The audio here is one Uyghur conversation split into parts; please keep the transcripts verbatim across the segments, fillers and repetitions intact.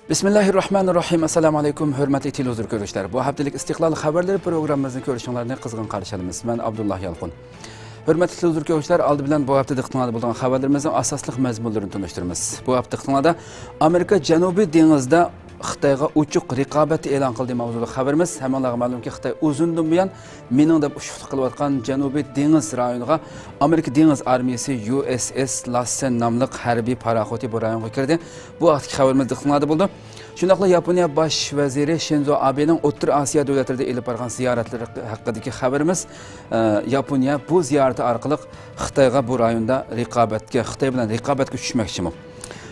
بىسمىللاھىررەھمانىررەھىم. ئەسسالامۇ ئەلەيكۇم، ھۆرمەتلىك تېلېۋىزور كۆرۈشلەر. بۇ ھەپتىلىك ئىستىقلال خەۋەرلىرى پروگراممىمىزنى كۆرۈشۈڭلارنى قىزغىن قارشى ئالىمىز. مەن ئابدۇللا يالقۇن. ھۆرمەتلىك تېلېۋىزور كۆرۈشلەر، ئالدى بىلەن بۇ ھەپتە دىققىتىڭلاردا بولىدىغان خەۋەرلىرىمىزنىڭ ئاساسلىق مەزمۇنلىرىنى تونۇشتۇرىمىز. بۇ ھەپتە دىققىتىڭلاردا ئامېرىكا جەنۇبىي دېڭىزدا خىتايغا ئوچۇق رىقابەت ئېلان قىلدى ماۋزۇلۇق خەۋىرىمىز. ھەممىڭلارغا مەلۇمكى، خىتاي ئۇزۇندىن بۇيان مېنىڭ دەپ ئۇششۇقلۇق قىلىۋاتقان جەنۇبىي دېڭىز رايونىغا ئامېرىكا دېڭىز ئارمىيىسى يۇ ئېس ئېس لاسسېن ناملىق ھەربىي پاراخوتى بۇ رايونغا كىردى. بۇ ھەقتىكى خەۋىرىمىز دىققىتىڭلاردا بولىدۇ. شۇنداقلا ياپونىيە باش ۋەزىرى شىنزو ئابېنىڭ ئوتتۇرا ئاسىيا دۆلەتلىرىدە ئېلىپ بارغان زىيارەتلىرى ھەققىدىكى خەۋىرىمىز، ئە، ياپونىيە بۇ زىيارىتى ئارقىلىق خىتايغا بۇ رايوندا رىقابەتكە، خىتاي بىلەن رىقابەتكە چۈشمەكچىمۇ؟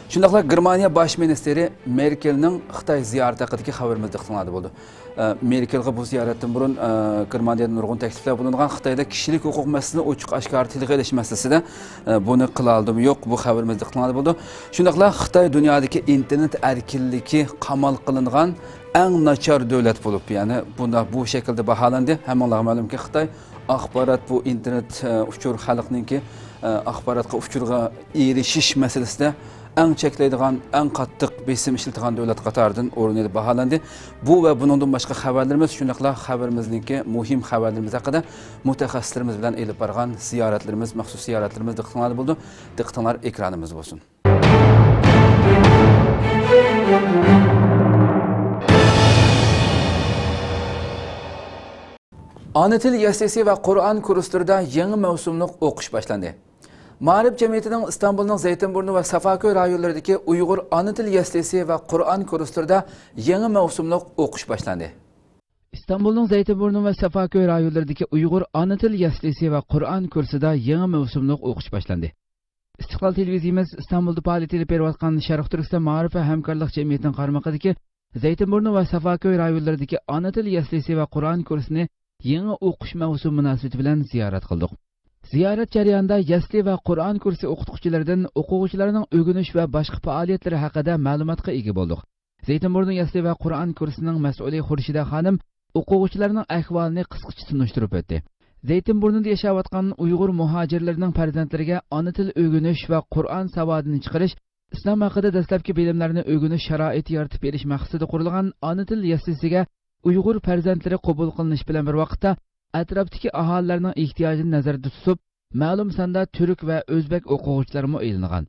شۇنداقلا گېرمانىيە باش مىنىستىرى مېركېلنىڭ خىتاي زىيارىتى ھەققىدىكى خەۋىرىمىز دىققىتىڭلاردا بولىدۇ. ئە، مېركېلغا بۇ زىيارەتتىن بۇرۇن، ئە، گېرمانىيەدىن نۇرغۇن تەكلىپلەر بولۇنغان، خىتايدا كىشىلىك ھوقۇق مەسىلىسىنى ئوچۇق ئاشكارا تىلغا ئېلىش مەسىلىسىدە، ئە، بۇنى قىلالدىمۇ يوق، بۇ خەۋىرىمىز دىققىتىڭلاردا بولىدۇ. شۇنداقلا خىتاي دۇنيادىكى ئىنتېرنېت ئەركىنلىكى قامال قىلىنغان ئەڭ ناچار دۆلەت بولۇپ، يەنى بۇندا بۇ شەكىلدە باھالاندى. ھەممىڭلارغا مەلۇمكى، خىتاي ئاخبارات، بۇ ئىنتېرنېت، ئە، ئۇچۇر خەلقنىڭكى، ئە، ئاخباراتقا، ئۇچۇرغا ئېرىشىش مەسىلىسىدە ئەڭ چەكلەيدىغان، ئەڭ قاتتىق بېسىم ئىشلىتىدىغان دۆلەت قاتارىدىن ئورۇن ئېلىپ باھالاندى. بۇ ۋە بۇنىڭدىن باشقا خەۋەرلىرىمىز، شۇنداقلا خەۋىرىمىزنىڭكى مۇھىم خەۋەرلىرىمىز ھەققىدە مۇتەخەسسىسلىرىمىز بىلەن ئېلىپ بارغان زىيارەتلىرىمىز، مەخسۇس زىيارەتلىرىمىز دىققىتىڭلاردا بولىدۇ. دىققىتىڭلار ئېكرانىمىزدا بولسۇن. ئانا تىل يەسلىسى ۋە قۇرئان كۇرسلىرىدا يېڭى مەۋسۇملۇق ئوقۇش باشلاندى. مائارىپ جەمئىيىتىنىڭ ئىستانبۇلنىڭ زەيتىنبۇرنى ۋە سافاكۆي رايونلىرىدىكى ئۇيغۇر ئانا تىل يەسلىسى ۋە قۇرئان كۇرسلىرىدا يېڭى مەۋسۇملۇق ئوقۇش باشلاندى. ئىستانبۇلنىڭ زەيتىنبۇرنى ۋە سافاكۆي رايونلىرىدىكى ئۇيغۇر ئانا تىل يەسلىسى ۋە قۇرئان كۇرسىدا يېڭى مەۋسۇملۇق ئوقۇش باشلاندى. ئىستىقلال تېلېۋىزىيىمىز ئىستانبۇلدا پائالىيەت ئېلىپ بېرىۋاتقان شەرقىي تۈركىستان مائارىپ ۋە ھەمكارلىق جەمئىيىتىنىڭ قارمىقىدىكى زەيتىنبۇرنى ۋە سافاكۆي رايونلىرىدىكى ئانا تىل يەسلىسى ۋە قۇرئان كۇرسىنى يېڭى ئوقۇش مەۋسۇمى مۇناسىۋىتى بىلەن زىيارەت قىلدۇق. زىيارەت جەريانىدا يەسلى ۋە قۇرئان كۇرسى ئوقۇتقۇچىلىرىدىن ئوقۇغۇچىلارنىڭ ئۆگىنىش ۋە باشقا پائالىيەتلىرى ھەققىدە مەلۇماتقا ئىگە بولدۇق. زەيتىنبۇرنى يەسلى ۋە قۇرئان كۇرسىنىڭ مەسئۇلى خۇرشىدە خانىم ئوقۇغۇچىلارنىڭ ئەھۋالىنى قىسقىچە تونۇشتۇرۇپ ئۆتتى. زەيتىنبۇرنىدا ياشاۋاتقان ئۇيغۇر مۇھاجىرلىرىنىڭ پەرزەنتلىرىگە ئانا تىل ئۆگىنىش ۋە قۇرئان ساۋادىنى چىقىرىش، ئىسلام ھەققىدە دەسلەپكى بىلىملەرنى ئۆگىنىش شارائىتى يارىتىپ بېرىش مەقسىتىدە قۇرۇلغان ئانا تىل يەسلىسىگە ئۇيغۇر پەرزەنتلىرى قوبۇل قىلىنىش بىلەن بىر ۋاقىتتا، ئەتراپتىكى ئاھالىلەرنىڭ ئېھتىياجىنى نەزەردە تۇتۇپ، مەلۇم ساندا تۈرك ۋە ئۆزبەك ئوقۇغۇچىلارمۇ ئېلىنغان.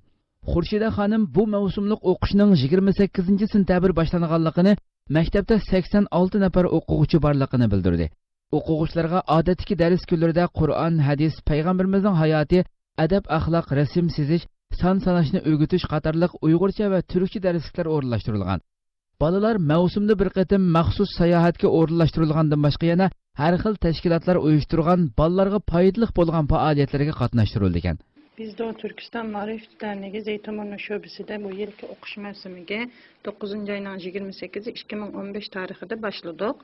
خۇرشىدە خانىم بۇ مەۋسۇملۇق ئوقۇشنىڭ يىگىرمە سەككىزىنچى سېنتەبىر باشلانغانلىقىنى، مەكتەپتە سەكسەن ئالتە نەپەر ئوقۇغۇچى بارلىقىنى بىلدۈردى. ئوقۇغۇچىلارغا ئادەتتىكى دەرس كۈنلىرىدە قۇرئان، ھەدىس، پەيغەمبىرىمىزنىڭ ھاياتى، ئەدەپ-ئەخلاق، رەسىم سىزىش، سان ساناشنى ئۆگىتىش قاتارلىق ئۇيغۇرچە ۋە تۈركچە دەرسلىكلەر ئورۇنلاشتۇرۇلغان. بالىلار مەۋسۇمدا بىر قېتىم مەخسۇس ساياھەتكە ئورۇنلاشتۇرۇلغاندىن باشقا يەنە ھەر خىل تەشكىلاتلار ئۇيۇشتۇرغان بالىلارغا پايدىلىق بولغان پائالىيەتلەرگە قاتناشتۇرۇلىدىكەن. بىز دو تۈركىستان مائارىپ دەرنىكى زەيتىنبۇرنۇ شۆبىسىدە بۇ يىلقى ئوقۇش مەۋسۇمىگە توققۇزىنچى ئاينىڭ يىگىرمە سەككىزى ئىككى مىڭ ئون بەش تارىخىدا باشلىدۇق.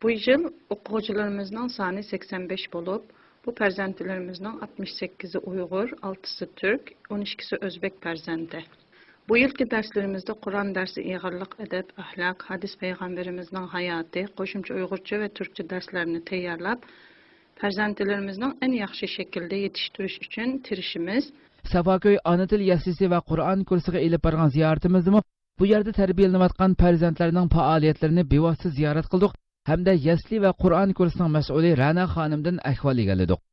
بۇ يىل ئوقۇغۇچىلىرىمىزنىڭ سانى سەكسەن بەش بولۇپ، بۇ پەرزەنتلىرىمىزنىڭ ئاتمىش سەككىزى ئۇيغۇر، ئالتىسى تۈرك، ئون ئىككىسى ئۆزبەك پەرزەنتى. بۇ يىلقى دەرسلىرىمىزدە قۇرئان دەرسى ئېغىرلىق، ئەدەپ، ئەخلاق، ھەدىس، پەيغەمبىرىمىزنىڭ ھاياتى، قوشۇمچە ئۇيغۇرچە ۋە تۈركچە دەرسلەرنى تەييارلاپ، پەرزەنتلىرىمىزنىڭ ئەڭ ياخشى شەكىلدە يېتىشتۈرۈش ئۈچۈن تىرىشىمىز. سافاكۆي ئانا تىل يەسلىسى ۋە قۇرئان كۇرسىغا ئېلىپ بارغان زىيارىتىمىزدىمۇ بۇ يەردە تەربىيەلىنىۋاتقان پەرزەنتلەرنىڭ پائالىيەتلىرىنى بىۋاسىتە زىيارەت قىلدۇق ھەمدە يەسلى ۋە قۇرئان كۇرسىنىڭ مەسئۇلى رەنا خانىمدىن ئەھۋال ئىگىلىدۇق.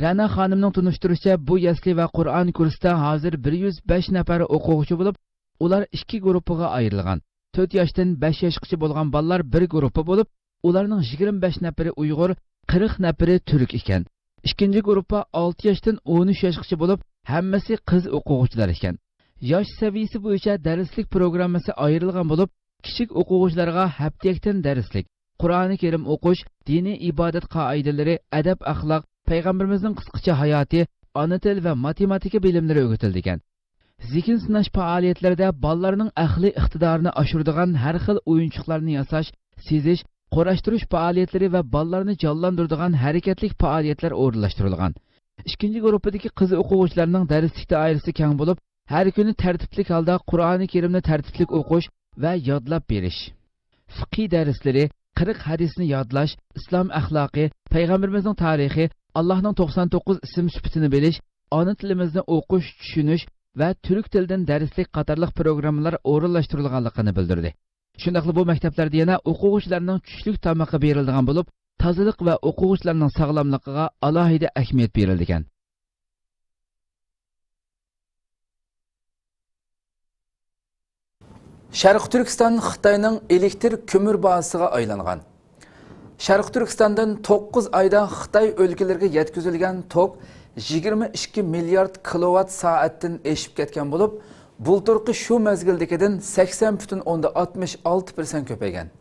رەنا خانىمنىڭ تونۇشتۇرۇشىچە، بۇ يەسلى ۋە قۇرئان كۇرسىدا ھازىر بىر يۈز بەش نەپەر ئوقۇغۇچى بولۇپ، ئۇلار ئىككى گۇرۇپپىغا ئايرىلغان. تۆت ياشتىن بەش ياشقىچە بولغان بالىلار بىر گۇرۇپپا بولۇپ، ئۇلارنىڭ يىگىرمە بەش نەپىرى ئۇيغۇر، قىرىق نەپىرى تۈرك ئىكەن. ئىككىنچى گۇرۇپپا ئالتە ياشتىن ئون ئۈچ ياشقىچە بولۇپ، ھەممىسى قىز ئوقۇغۇچىلار ئىكەن. ياش سەۋىيىسى بويىچە دەرسلىك پروگراممىسى ئايرىلغان بولۇپ، كىچىك ئوقۇغۇچىلارغا ھەپتىلىكتىن دەرسلىك، قۇرئانى كەرىم ئوقۇش، دىنىي ئىبادەت قائىدىلىرى، ئەدەپ-ئەخلاق، پەيغەمبىرىمىزنىڭ قىسقىچە ھاياتى، ئانا تىل ۋە ماتېماتىكا بىلىملىرى ئۆگىتىلىدىكەن. زېھىن سىناش پائالىيەتلىرىدە بالىلارنىڭ ئەقلىي ئىقتىدارىنى ئاشۇرىدىغان ھەر خىل ئويۇنچۇقلارنى ياساش، سىزىش، قۇراشتۇرۇش پائالىيەتلىرى ۋە بالىلارنى جانلاندۇرىدىغان ھەرىكەتلىك پائالىيەتلەر ئورۇنلاشتۇرۇلغان. ئىككىنچى گۇرۇپپىدىكى قىز ئوقۇغۇچىلارنىڭ دەرسلىك دائىرىسى كەڭ بولۇپ، ھەر كۈنى تەرتىپلىك ھالدا قۇرئانى كەرىمنى تەرتىپلىك ئوقۇش ۋە يادلاپ بېرىش، فىقھىي دەرسلىرى، قىرىق ھەدىسنى يادلاش، ئىسلام ئەخلاقى، پەيغەمبىرىمىزنىڭ تارىخى، ئاللاھنىڭ توقسان توققۇز ئىسىم سۈپىتىنى بىلىش، ئانا تىلىمىزنى ئوقۇش، چۈشىنىش، ۋە تۈرك تىلىدىن دەرسلىك قاتارلىق پروگراممىلار ئورۇنلاشتۇرۇلغانلىقىنى بىلدۈردى. شۇنداقلا بۇ مەكتەپلەردە يەنە ئوقۇغۇچىلارنىڭ چۈشلۈك تامىقى بېرىلىدىغان بولۇپ، تازىلىق ۋە ئوقۇغۇچىلارنىڭ ساغلاملىقىغا ئالاھىدە ئەھمىيەت بېرىلىدىكەن. شەرقىي تۈركىستان خىتاينىڭ ئېلېكتر كۆمۈر بازىسىغا ئايلانغان. شەرقىي تۈركىستاندىن توققۇز ئايدا خىتاي ئۆلكىلىرىگە يەتكۈزۈلگەن توك يىگىرمە ئىككى مىليارد كىلوۋات سائەتتىن ئېشىپ كەتكەن بولۇپ، بۇلتۇرقى شۇ مەزگىلدىكىدىن سەكسەن پۈتۈن ئوندىن ئاتمىش ئالتە پىرسەنت كۆپەيگەن.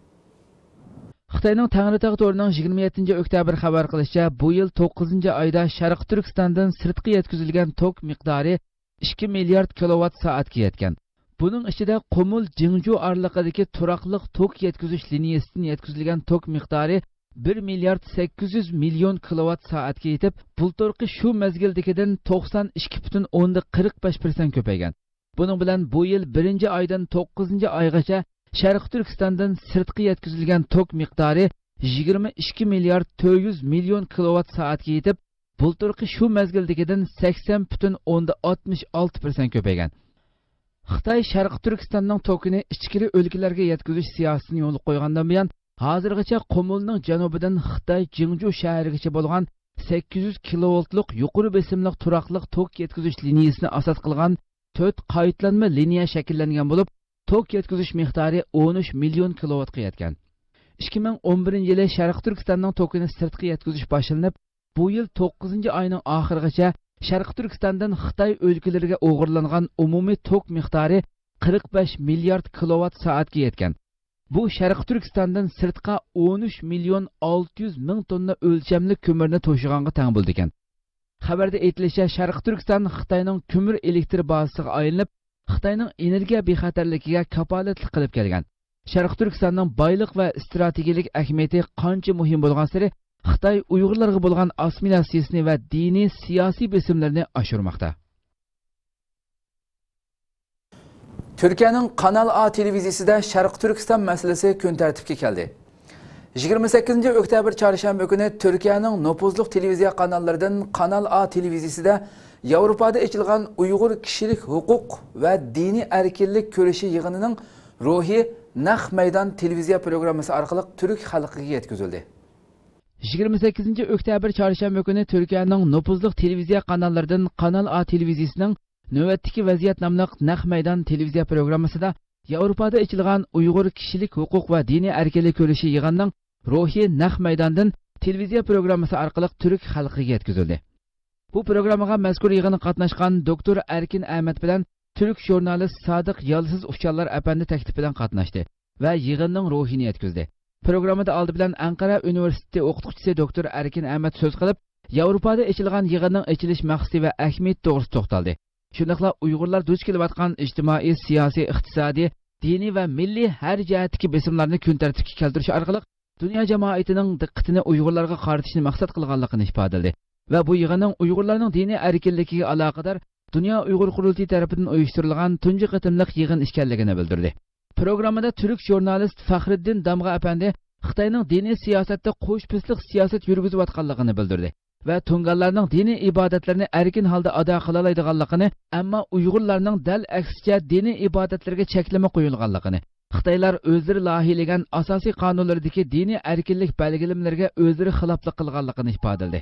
خىتاينىڭ تەڭرىتاغ تورىنىڭ يىگىرمە يەتتىنچى ئۆكتەبىر خەۋەر قىلىشىچە، بۇ يىل توققۇزىنچى ئايدا شەرقىي تۈركىستاندىن سىرتقا يەتكۈزۈلگەن توك مىقدارى ئىككى مىليارد كىلوۋات سائەتكە يەتكەن. بۇنىڭ ئىچىدە قۇمۇل جىڭجۇ ئارىلىقىدىكى تۇراقلىق توك يەتكۈزۈش لىنىيىسىدىن يەتكۈزۈلگەن توك مىقدارى بىر مىليارد سەككىز يۈز مىليون كىلوۋات سائەتكە يېتىپ، بۇلتۇرقى شۇ مەزگىلدىكىدىن توقسان ئىككى پۈتۈن ئوندىن قىرىق بەش پىرسەنت كۆپەيگەن. بۇنىڭ بىلەن بۇ يىل بىرىنچى ئايدىن توققۇزىنچى ئايغىچە شەرقىي تۈركىستاندىن سىرتقا يەتكۈزۈلگەن توك مىقدارى يىگىرمە ئىككى مىليارد تۆت يۈز مىليون كىلوۋات سائەتكە يېتىپ، بۇلتۇرقى شۇ مەزگىلدىكىدىن سەكسەن پۈتۈن ئوندىن ئاتمىش ئالتە پىرسەنت كۆپەيگەن. خىتاي شەرقىي تۈركىستاننىڭ توكىنى ئىچكىرى ئۆلكىلەرگە يەتكۈزۈش سىياسىتىنى يولغا قويغاندىن بۇيان، ھازىرغىچە قۇمۇلنىڭ جەنۇبىدىن خىتاي جىڭجۇ شەھىرىگىچە بولغان سەككىز يۈز كىلوۋولتلۇق يۇقىرى بېسىملىق تۇراقلىق توك يەتكۈزۈش لىنىيىسىنى ئاساس قىلغان تۆت قايتىلانما لىنىيە شەكىللەنگەن بولۇپ، توك يەتكۈزۈش مىقدارى ئون ئۈچ مىليون كىلوۋاتقا يەتكەن. ئىككى مىڭ ئون بىرىنچى يىلى شەرقىي تۈركىستاننىڭ توكىنى سىرتقا يەتكۈزۈش باشلىنىپ، بۇ يىل توققۇزىنچى ئاينىڭ ئاخىرىغىچە شەرقىي تۈركىستاندىن خىتاي ئۆلكىلىرىگە ئوغۇرلانغان ئومۇمىي توك مىقدارى قىرىق بەش مىليارد كىلوۋات سائەتكە يەتكەن. بۇ شەرقىي تۈركىستاندىن سىرتقا ئون ئۈچ مىليون ئالتە يۈز مىڭ توننا ئۆلچەملىك كۆمۈرنى توشۇغانغا تەڭ بولىدىكەن. خەۋەردە ئېيتىلىشىچە، شەرقىي تۈركىستان خىتاينىڭ كۆمۈر ئېلېكتر بازىسىغا ئايلىنىپ، خىتاينىڭ ئېنېرگىيە بىخەتەرلىكىگە كاپالەتلىك قىلىپ كەلگەن. شەرقىي تۈركىستاننىڭ بايلىق ۋە ئىستراتېگىيەلىك ئەھمىيىتى قانچە مۇھىم بولغانسېرى، خىتاي ئۇيغۇرلارغا بولغان ئاسسىمىلياتسىيىسىنى ۋە دىنىي، سىياسىي بېسىملىرىنى ئاشۇرماقتا. تۈركىيەنىڭ قانال ئا تېلېۋىزىيىسىدە شەرقىي تۈركىستان مەسىلىسى كۈن تەرتىپكە كەلدى. يىگىرمە سەككىزىنچى ئۆكتەبىر چارشەنبە كۈنى تۈركىيەنىڭ نوپۇزلۇق تېلېۋىزىيە قاناللىرىدىن قانال ئا تېلېۋىزىيىسىدە ياۋروپادا ئېچىلغان ئۇيغۇر كىشىلىك ھوقۇق ۋە دىنىي ئەركىنلىك كۈرىشى يىغىنىنىڭ روھى نەق مەيدان تېلېۋىزىيە پروگراممىسى ئارقىلىق تۈرك خەلقىگە يەتكۈزۈلدى. يىگىرمە سەككىزىنچى ئۆكتەبىر چارشەنبە كۈنى تۈركىيەنىڭ نوپۇزلۇق تېلېۋىزىيە قاناللىرىدىن قانال ئا تېلېۋىزىيىسىنىڭ نۆۋەتتىكى ۋەزىيەت ناملىق نەق مەيدان تېلېۋىزىيە پروگراممىسىدا ياۋروپادا ئېچىلغان ئۇيغۇر كىشىلىك ھوقۇق ۋە دىنىي ئەركىنلىك كۈرىشى يىغىنىنىڭ روھى نەق مەيداندىن تېلېۋىزىيە پروگراممىسى ئارقىلىق تۈرك خەلقىگە يەتكۈزۈلدى. بۇ پروگراممىغا مەزكۇر يىغىنغا قاتناشقان دوكتور ئەركىن ئەمەت بىلەن تۈرك ژۇرنالىست سادىق يالسىز ئۇچارلار ئەپەندى تەكلىپ بىلەن قاتناشتى ۋە يىغىننىڭ روھىنى يەتكۈزدى. پروگراممىدا ئالدى بىلەن ئەنقەرە ئۇنىۋېرسىتېتى ئوقۇتقۇچىسى دوكتور ئەركىن ئەمەت سۆز قىلىپ، ياۋروپادا ئېچىلغان يىغىننىڭ ئېچىلىش مەقسىتى ۋە ئەھمىيىتى توغرىسىدا توختالدى. شۇنداقلا ئۇيغۇرلار دۇچ كېلىۋاتقان ئىجتىمائىي، سىياسىي، ئىقتىسادىي، دىنىي ۋە مىللىي ھەر جەھەتتىكى بېسىملارنى كۈن تەرتىپكە كەلتۈرۈش ئارقىلىق دۇنيا جامائىتىنىڭ دىققىتىنى ئۇيغۇرلارغا قارىتىشنى مەقسەت قىلغانلىقىنى ئىپادىلىدى ۋە بۇ يىغىننىڭ ئۇيغۇرلارنىڭ دىنىي ئەركىنلىكىگە ئالاقىدار دۇنيا ئۇيغۇر قۇرۇلتىيى تەرىپىدىن ئۇيۇشتۇرۇلغان تۇنجى قېتىملىق يىغىن ئىكەنلىكىنى بىلدۈردى. پروگراممىدا تۈرك ژۇرنالىست فەخرىددىن دامغا ئەپەندى خىتاينىڭ دىنىي سىياسەتتە قوش پىستىلىق سىياسەت يۈرگۈزۈۋاتقانلىقىنى بىلدۈردى ۋە تۇڭگانلارنىڭ دىنىي ئىبادەتلىرىنى ئەركىن ھالدا ئادا قىلالايدىغانلىقىنى، ئەمما ئۇيغۇرلارنىڭ دەل ئەكسىچە دىنىي ئىبادەتلىرىگە چەكلىمە قويۇلغانلىقىنى، خىتايلار ئۆزلىرى لايىھىلىگەن ئاساسىي قانۇنلىرىدىكى دىنىي ئەركىنلىك بەلگىلىمىلىرىگە ئۆزلىرى خىلاپلىق قىلغانلىقىنى ئىپادىلىدى.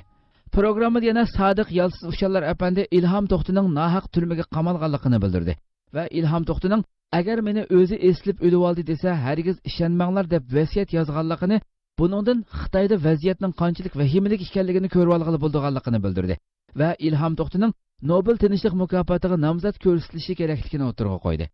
پروگراممىدا يەنە سادىق يالسىز ئۇچارلار ئەپەندى ئىلھام توختىنىڭ ناھەق تۈرمىگە قامالغانلىقىنى بىلدۈردى ۋە ئىلھام توختىنىڭ «ئەگەر مېنى ئۆزى ئېسىلىپ ئۆلۈۋالدى دېسە، ھەرگىز ئىشەنمەڭلار» دەپ ۋەسىيەت يازغانلىقىنى، بۇنىڭدىن خىتايدا ۋەزىيەتنىڭ قانچىلىك ۋەھىمىلىك ئىكەنلىكىنى كۆرۈۋالغىلى بولىدىغانلىقىنى بىلدۈردى ۋە ئىلھام توختىنىڭ نوبېل تىنچلىق مۇكاپاتىغا نامزات كۆرسىتىلىشى كېرەكلىكىنى ئوتتۇرىغا قويدى.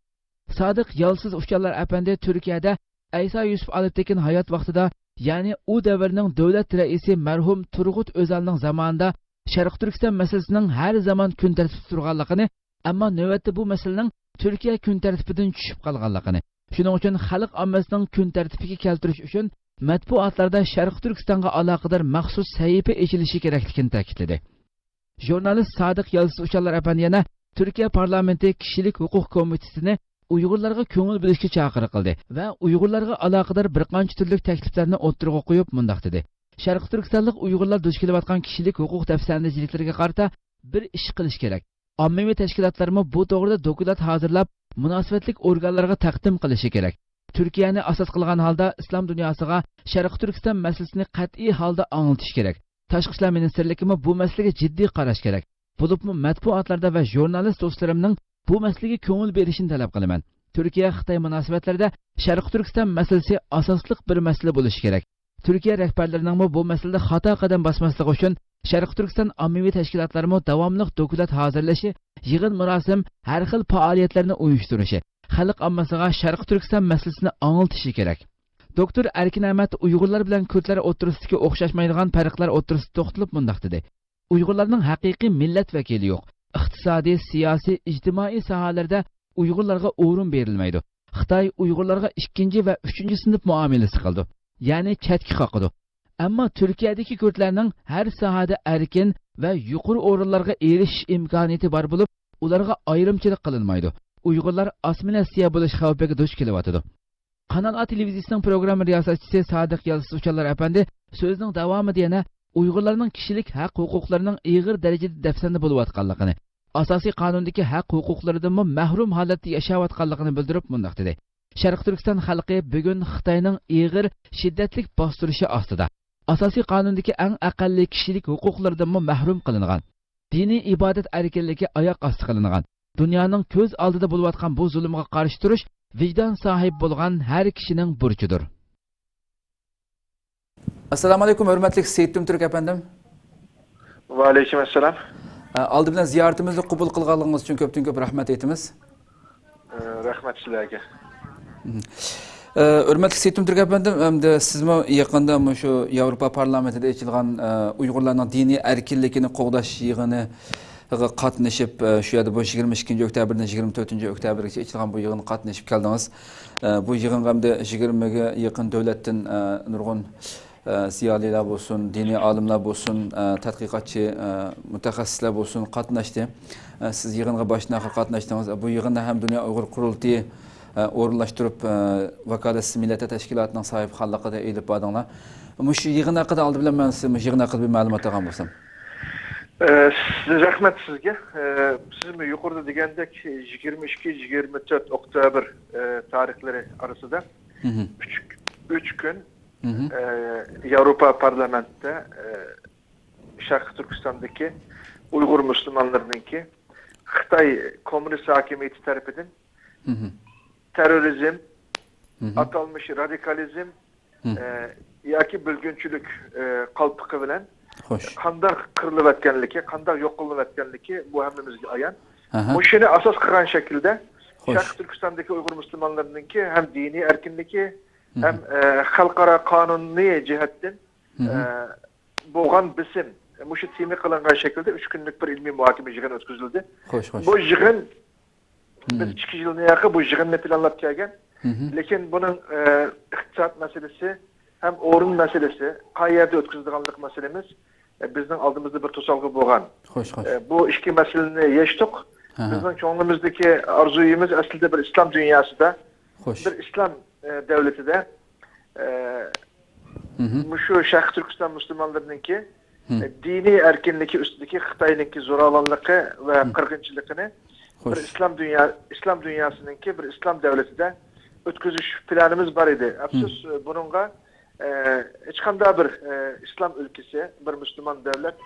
سادىق يالسىز ئۇچارلار ئەپەندى تۈركىيەدە ئەيسا يۈسۈپ ئالپتېكىن ھايات ۋاقتىدا، يەنى ئۇ دەۋرنىڭ دۆلەت رەئىسى مەرھۇم تۇرغۇت ئۆزەلنىڭ زامانىدا شەرقىي تۈركىستان مەسىلىسىنىڭ ھەر زامان كۈن تەرتىپتە تۇرغانلىقىنى، ئەمما نۆۋەتتە بۇ مەسىلىنىڭ تۈركىيە كۈن تەرتىپىدىن چۈشۈپ قالغانلىقىنى، شۇنىڭ ئۈچۈن خەلق ئاممىسىنىڭ كۈن تەرتىپىگە كەلتۈرۈش ئۈچۈن مەتبۇئاتلاردا شەرقىي تۈركىستانغا ئالاقىدار مەخسۇس سەھىپە ئېچىلىشى كېرەكلىكىنى تەكىتلىدى. ژۇرنالىست سادىق يالسىز ئۇچارلار ئەپەندى يەنە تۈركىيە پارلامېنتى كىشىلىك ھوقۇق كومىتېتىنى ئۇيغۇرلارغا كۆڭۈل بۆلۈشكە چاقىرىق قىلدى ۋە ئۇيغۇرلارغا ئالاقىدار بىر قانچە تۈرلۈك تەكلىپلەرنى ئوتتۇرىغا قويۇپ مۇنداق دېدى: «شەرقىي تۈركىستانلىق ئۇيغۇرلار دۇچ كېلىۋاتقان كىشىلىك ھوقۇق دەپسەندىچىلىكلىرىگە قارىتا بىر ئىش قىلىش كېرەك. ئاممىۋى تەشكىلاتلارمۇ بۇ توغرىدا دوكلات ھازىرلاپ، مۇناسىۋەتلىك ئورگانلارغا تەقدىم قىلىشى كېرەك. تۈركىيەنى ئاساس قىلغان ھالدا ئىسلام دۇنياسىغا شەرقىي تۈركىستان مەسىلىسىنى قەتئىي ھالدا ئاڭلىتىش كېرەك. تاشقى ئىشلار مىنىستىرلىكىمۇ بۇ مەسىلىگە جىددىي قاراش كېرەك. بولۇپمۇ مەتبۇئاتلاردا ۋە ژۇرنالىست دوستلىرىمنىڭ بۇ مەسىلىگە كۆڭۈل بېرىشىنى تەلەپ قىلىمەن. تۈركىيە خىتاي مۇناسىۋەتلىرىدە شەرقىي تۈركىستان مەسىلىسى ئاساسلىق بىر مەسىلە بولۇشى كېرەك. تۈركىيە رەھبەرلىرىنىڭمۇ بۇ مەسىلىدە خاتا قەدەم باسماسلىقى ئۈچۈن شەرقىي تۈركىستان ئاممىۋى تەشكىلاتلىرىمۇ داۋاملىق دوكلات ھازىرلىشى، يىغىن مۇراسىم، ھەر خىل پائالىيەتلەرنى ئۇيۇشتۇرۇشى، خەلق ئاممىسىغا شەرقىي تۈركىستان مەسىلىسىنى ئاڭلىتىشى كېرەك. دوكتور ئەركىن ئەمەت ئۇيغۇرلار بىلەن كۈردلەر ئوتتۇرىسىدىكى ئوخشاشمايدىغان پەرقلەر ئوتتۇرىسىدا توختىلىپ مۇنداق دېدى: ئۇيغۇرلارنىڭ ھەقىقىي مىللەت ۋەكىلى يوق. ئىقتىسادىي، سىياسىي، ئىجتىمائىي ساھەلەردە ئۇيغۇرلارغا ئورۇن بېرىلمەيدۇ. خىتاي ئۇيغۇرلارغا ئىككىنچى ۋە ئۈچىنچى سىنىپ مۇئامىلىسى قىلىدۇ، يەنى چەتكە قاقىدۇ. ئەمما تۈركىيەدىكى كۈردلەرنىڭ ھەر ساھەدە ئەركىن ۋە يۇقىرى ئورۇنلارغا ئېرىشىش ئىمكانىيىتى بار بولۇپ، ئۇلارغا ئايرىمچىلىق قىلىنمايدۇ. ئۇيغۇرلار ئاسسىمىلياتسىيە بولۇش خەۋپىگە دۇچ كېلىۋاتىدۇ. قانال ئا تېلېۋىزىيىسىنىڭ پروگرامما رىياسەتچىسى سادىق يالسىز ئۇچارلار ئەپەندى سۆزىنىڭ داۋامىدا يەنە ئۇيغۇرلارنىڭ كىشىلىك ھەق ھوقۇقلىرىنىڭ ئېغىر دەرىجىدە دەپسەندە بولۇۋاتقانلىقىنى، ئاساسىي قانۇندىكى ھەق ھوقۇقلىرىدىنمۇ مەھرۇم ھالەتتە ياشاۋاتقانلىقىنى بىلدۈرۈپ مۇنداق دېدى: شەرقىي تۈركىستان خەلقى بۈگۈن خىتاينىڭ ئېغىر، شىددەتلىك باستۇرۇشى ئاستىدا، ئاساسىي قانۇندىكى ئەڭ ئەقەللىي كىشىلىك ھوقۇقلىرىدىنمۇ مەھرۇم قىلىنغان. دىنىي ئىبادەت ئەركىنلىكى ئاياق ئاستى قىلىنغان. دۇنيانىڭ كۆز ئالدىدا بولۇۋاتقان بۇ زۇلۇمغا قارشى تۇرۇش ۋىجدان ساھىبى بولغان ھەر كىشىنىڭ بۇرچىدۇر. ئەسسالامۇ ئەلەيكۇم، ھۆرمەتلىك سېيىتتىم تۈرك ئەپەندىم. ۋەئەلەيكۇم ئەسسالام. ئە، ئالدى بىلەن زىيارىتىمىزنى قوبۇل قىلغانلىقىڭىز ئۈچۈن كۆپتىن كۆپ رەھمەت ئېيتىمىز. ئە، رەھمەت سىلەرگە. مم. ئە، ھۆرمەتلىك سېيىتتىم تۈرك ئەپەندىم، ئەمدى سىزمۇ يېقىندا مۇشۇ ياۋروپا پارلامېنتىدا ئېچىلغان، ئە، ئۇيغۇرلارنىڭ دىنىي ئەركىنلىكىنى قوغداش يىغىنىغا قاتنىشىپ، ئە، شۇ يەردە بۇ يىگىرمە ئىككىنچى ئۆكتەبىردىن يىگىرمە تۆتىنچى ئۆكتەبىرگىچە ئېچىلغان بۇ يىغىنغا قاتنىشىپ كەلدىڭىز. ئە، بۇ يىغىنغا ئەمدى يىگىرمىگە يېقىن دۆلەتتىن، ئە، نۇرغۇن ئە، زىيالىيلار بولسۇن، دىنىي ئالىملار بولسۇن، ئە، تەتقىقاتچى، ئە، مۇتەخەسسىسلەر بولسۇن قاتناشتى. ئە، سىز يىغىنغا باشتىن ئاخىر قاتناشتىڭىز. بۇ يىغىندا ھەم دۇنيا ئۇيغۇر قۇرۇلتىيى، ئە، ئورۇنلاشتۇرۇپ، ئە، ۋاكالەتسىز مىللەتلەر تەشكىلاتىنىڭ ساھىبخانلىقىدا ئېلىپ باردىڭلار. مۇشۇ يىغىن ھەققىدە ئالدى بىلەن مەن سىز مۇشۇ يىغىن ھەققىدە بىر مەلۇمات ئالغان بولسام. ئە، سىز، رەھمەت سىزگە. ئە، سىزمۇ يۇقىرىدا دېگەندەك، يىگىرمە ئىككى، يىگىرمە تۆت ئوكتيابىر، ئە، تارىخلىرى ئارىسىدا مھم. ئۈچ، ئۈچ كۈن مھم. ئە، ياۋروپا پارلامېنتىدا، ئە، شەرقىي تۈركىستاندىكى ئۇيغۇر مۇسۇلمانلىرىنىڭكى خىتاي كوممۇنىست ھاكىمىيىتى تەرىپىدىن مھم. تېررورىزم، مھم. ئاتالمىش رادىكالىزم، مھم. ئە، ياكى بۆلگۈنچىلىك، ئە، قالپىقى بىلەن خوش. قانداق قىرىلىۋەتكەنلىكى، قانداق يوق قىلىنىۋەتكەنلىكى بۇ ھەممىمىزگە ئايان. ئەھە. مۇشۇنى ئاساس قىلغان شەكىلدە خوش. شەرقىي تۈركىستاندىكى ئۇيغۇر مۇسۇلمانلىرىنىڭكى ھەم دىنىي ئەركىنلىكى، مھم. ھەم، ئە، خەلقئارا قانۇنىي جەھەتتىن، مھم. ئە، بولغان بېسىم، مۇشۇ تېما قىلىنغان شەكىلدە ئۈچ كۈنلۈك بىر ئىلمىي مۇھاكىمە يىغىنى ئۆتكۈزۈلدى. خوش، خوش. بۇ يىغىن، مم. بىز ئىككى يىلدىن ياقى بۇ يىغىننى پىلانلاپ كەلگەن. مھم. لېكىن بۇنىڭ، ئە، ئىقتىساد مەسىلىسى ھەم ئورۇن مەسىلىسى، قايەردە ئۆتكۈزىدىغانلىق مەسىلىمىز، ئە، بىزنىڭ ئالدىمىزدا بىر توسالغۇ بولغان. خوش، خوش. ئە، بۇ ئىككى مەسىلىنى يەشتۇق. ھە، ھە. بىزنىڭ كۆڭلىمىزدىكى ئارزۇيىمىز ئەسلىدە بىر ئىسلام دۇنياسىدا، خوش. بىر ئىسلام، ئە، دەۋلىتىدە، ئە، مھم. مۇشۇ شەرقىي تۈركىستان مۇسۇلمانلىرىنىڭكى، مھم. ئە، دىنىي ئەركىنلىكى ئۈستىدىكى خىتاينىڭكى زوراۋانلىقى ۋە مھم. قىرغىنچىلىقىنى خوش. بىر ئىسلام دۇنيا، ئىسلام دۇنياسىنىڭكى بىر ئىسلام دەۋلىتىدە ئۆتكۈزۈش پىلانىمىز بار ئىدى. ئەپسۇس، مھم. ئە، بۇنىڭغا، ئە، ھېچقانداق بىر، ئە، ئىسلام ئۆلكىسى، بىر مۇسۇلمان دەۋلەت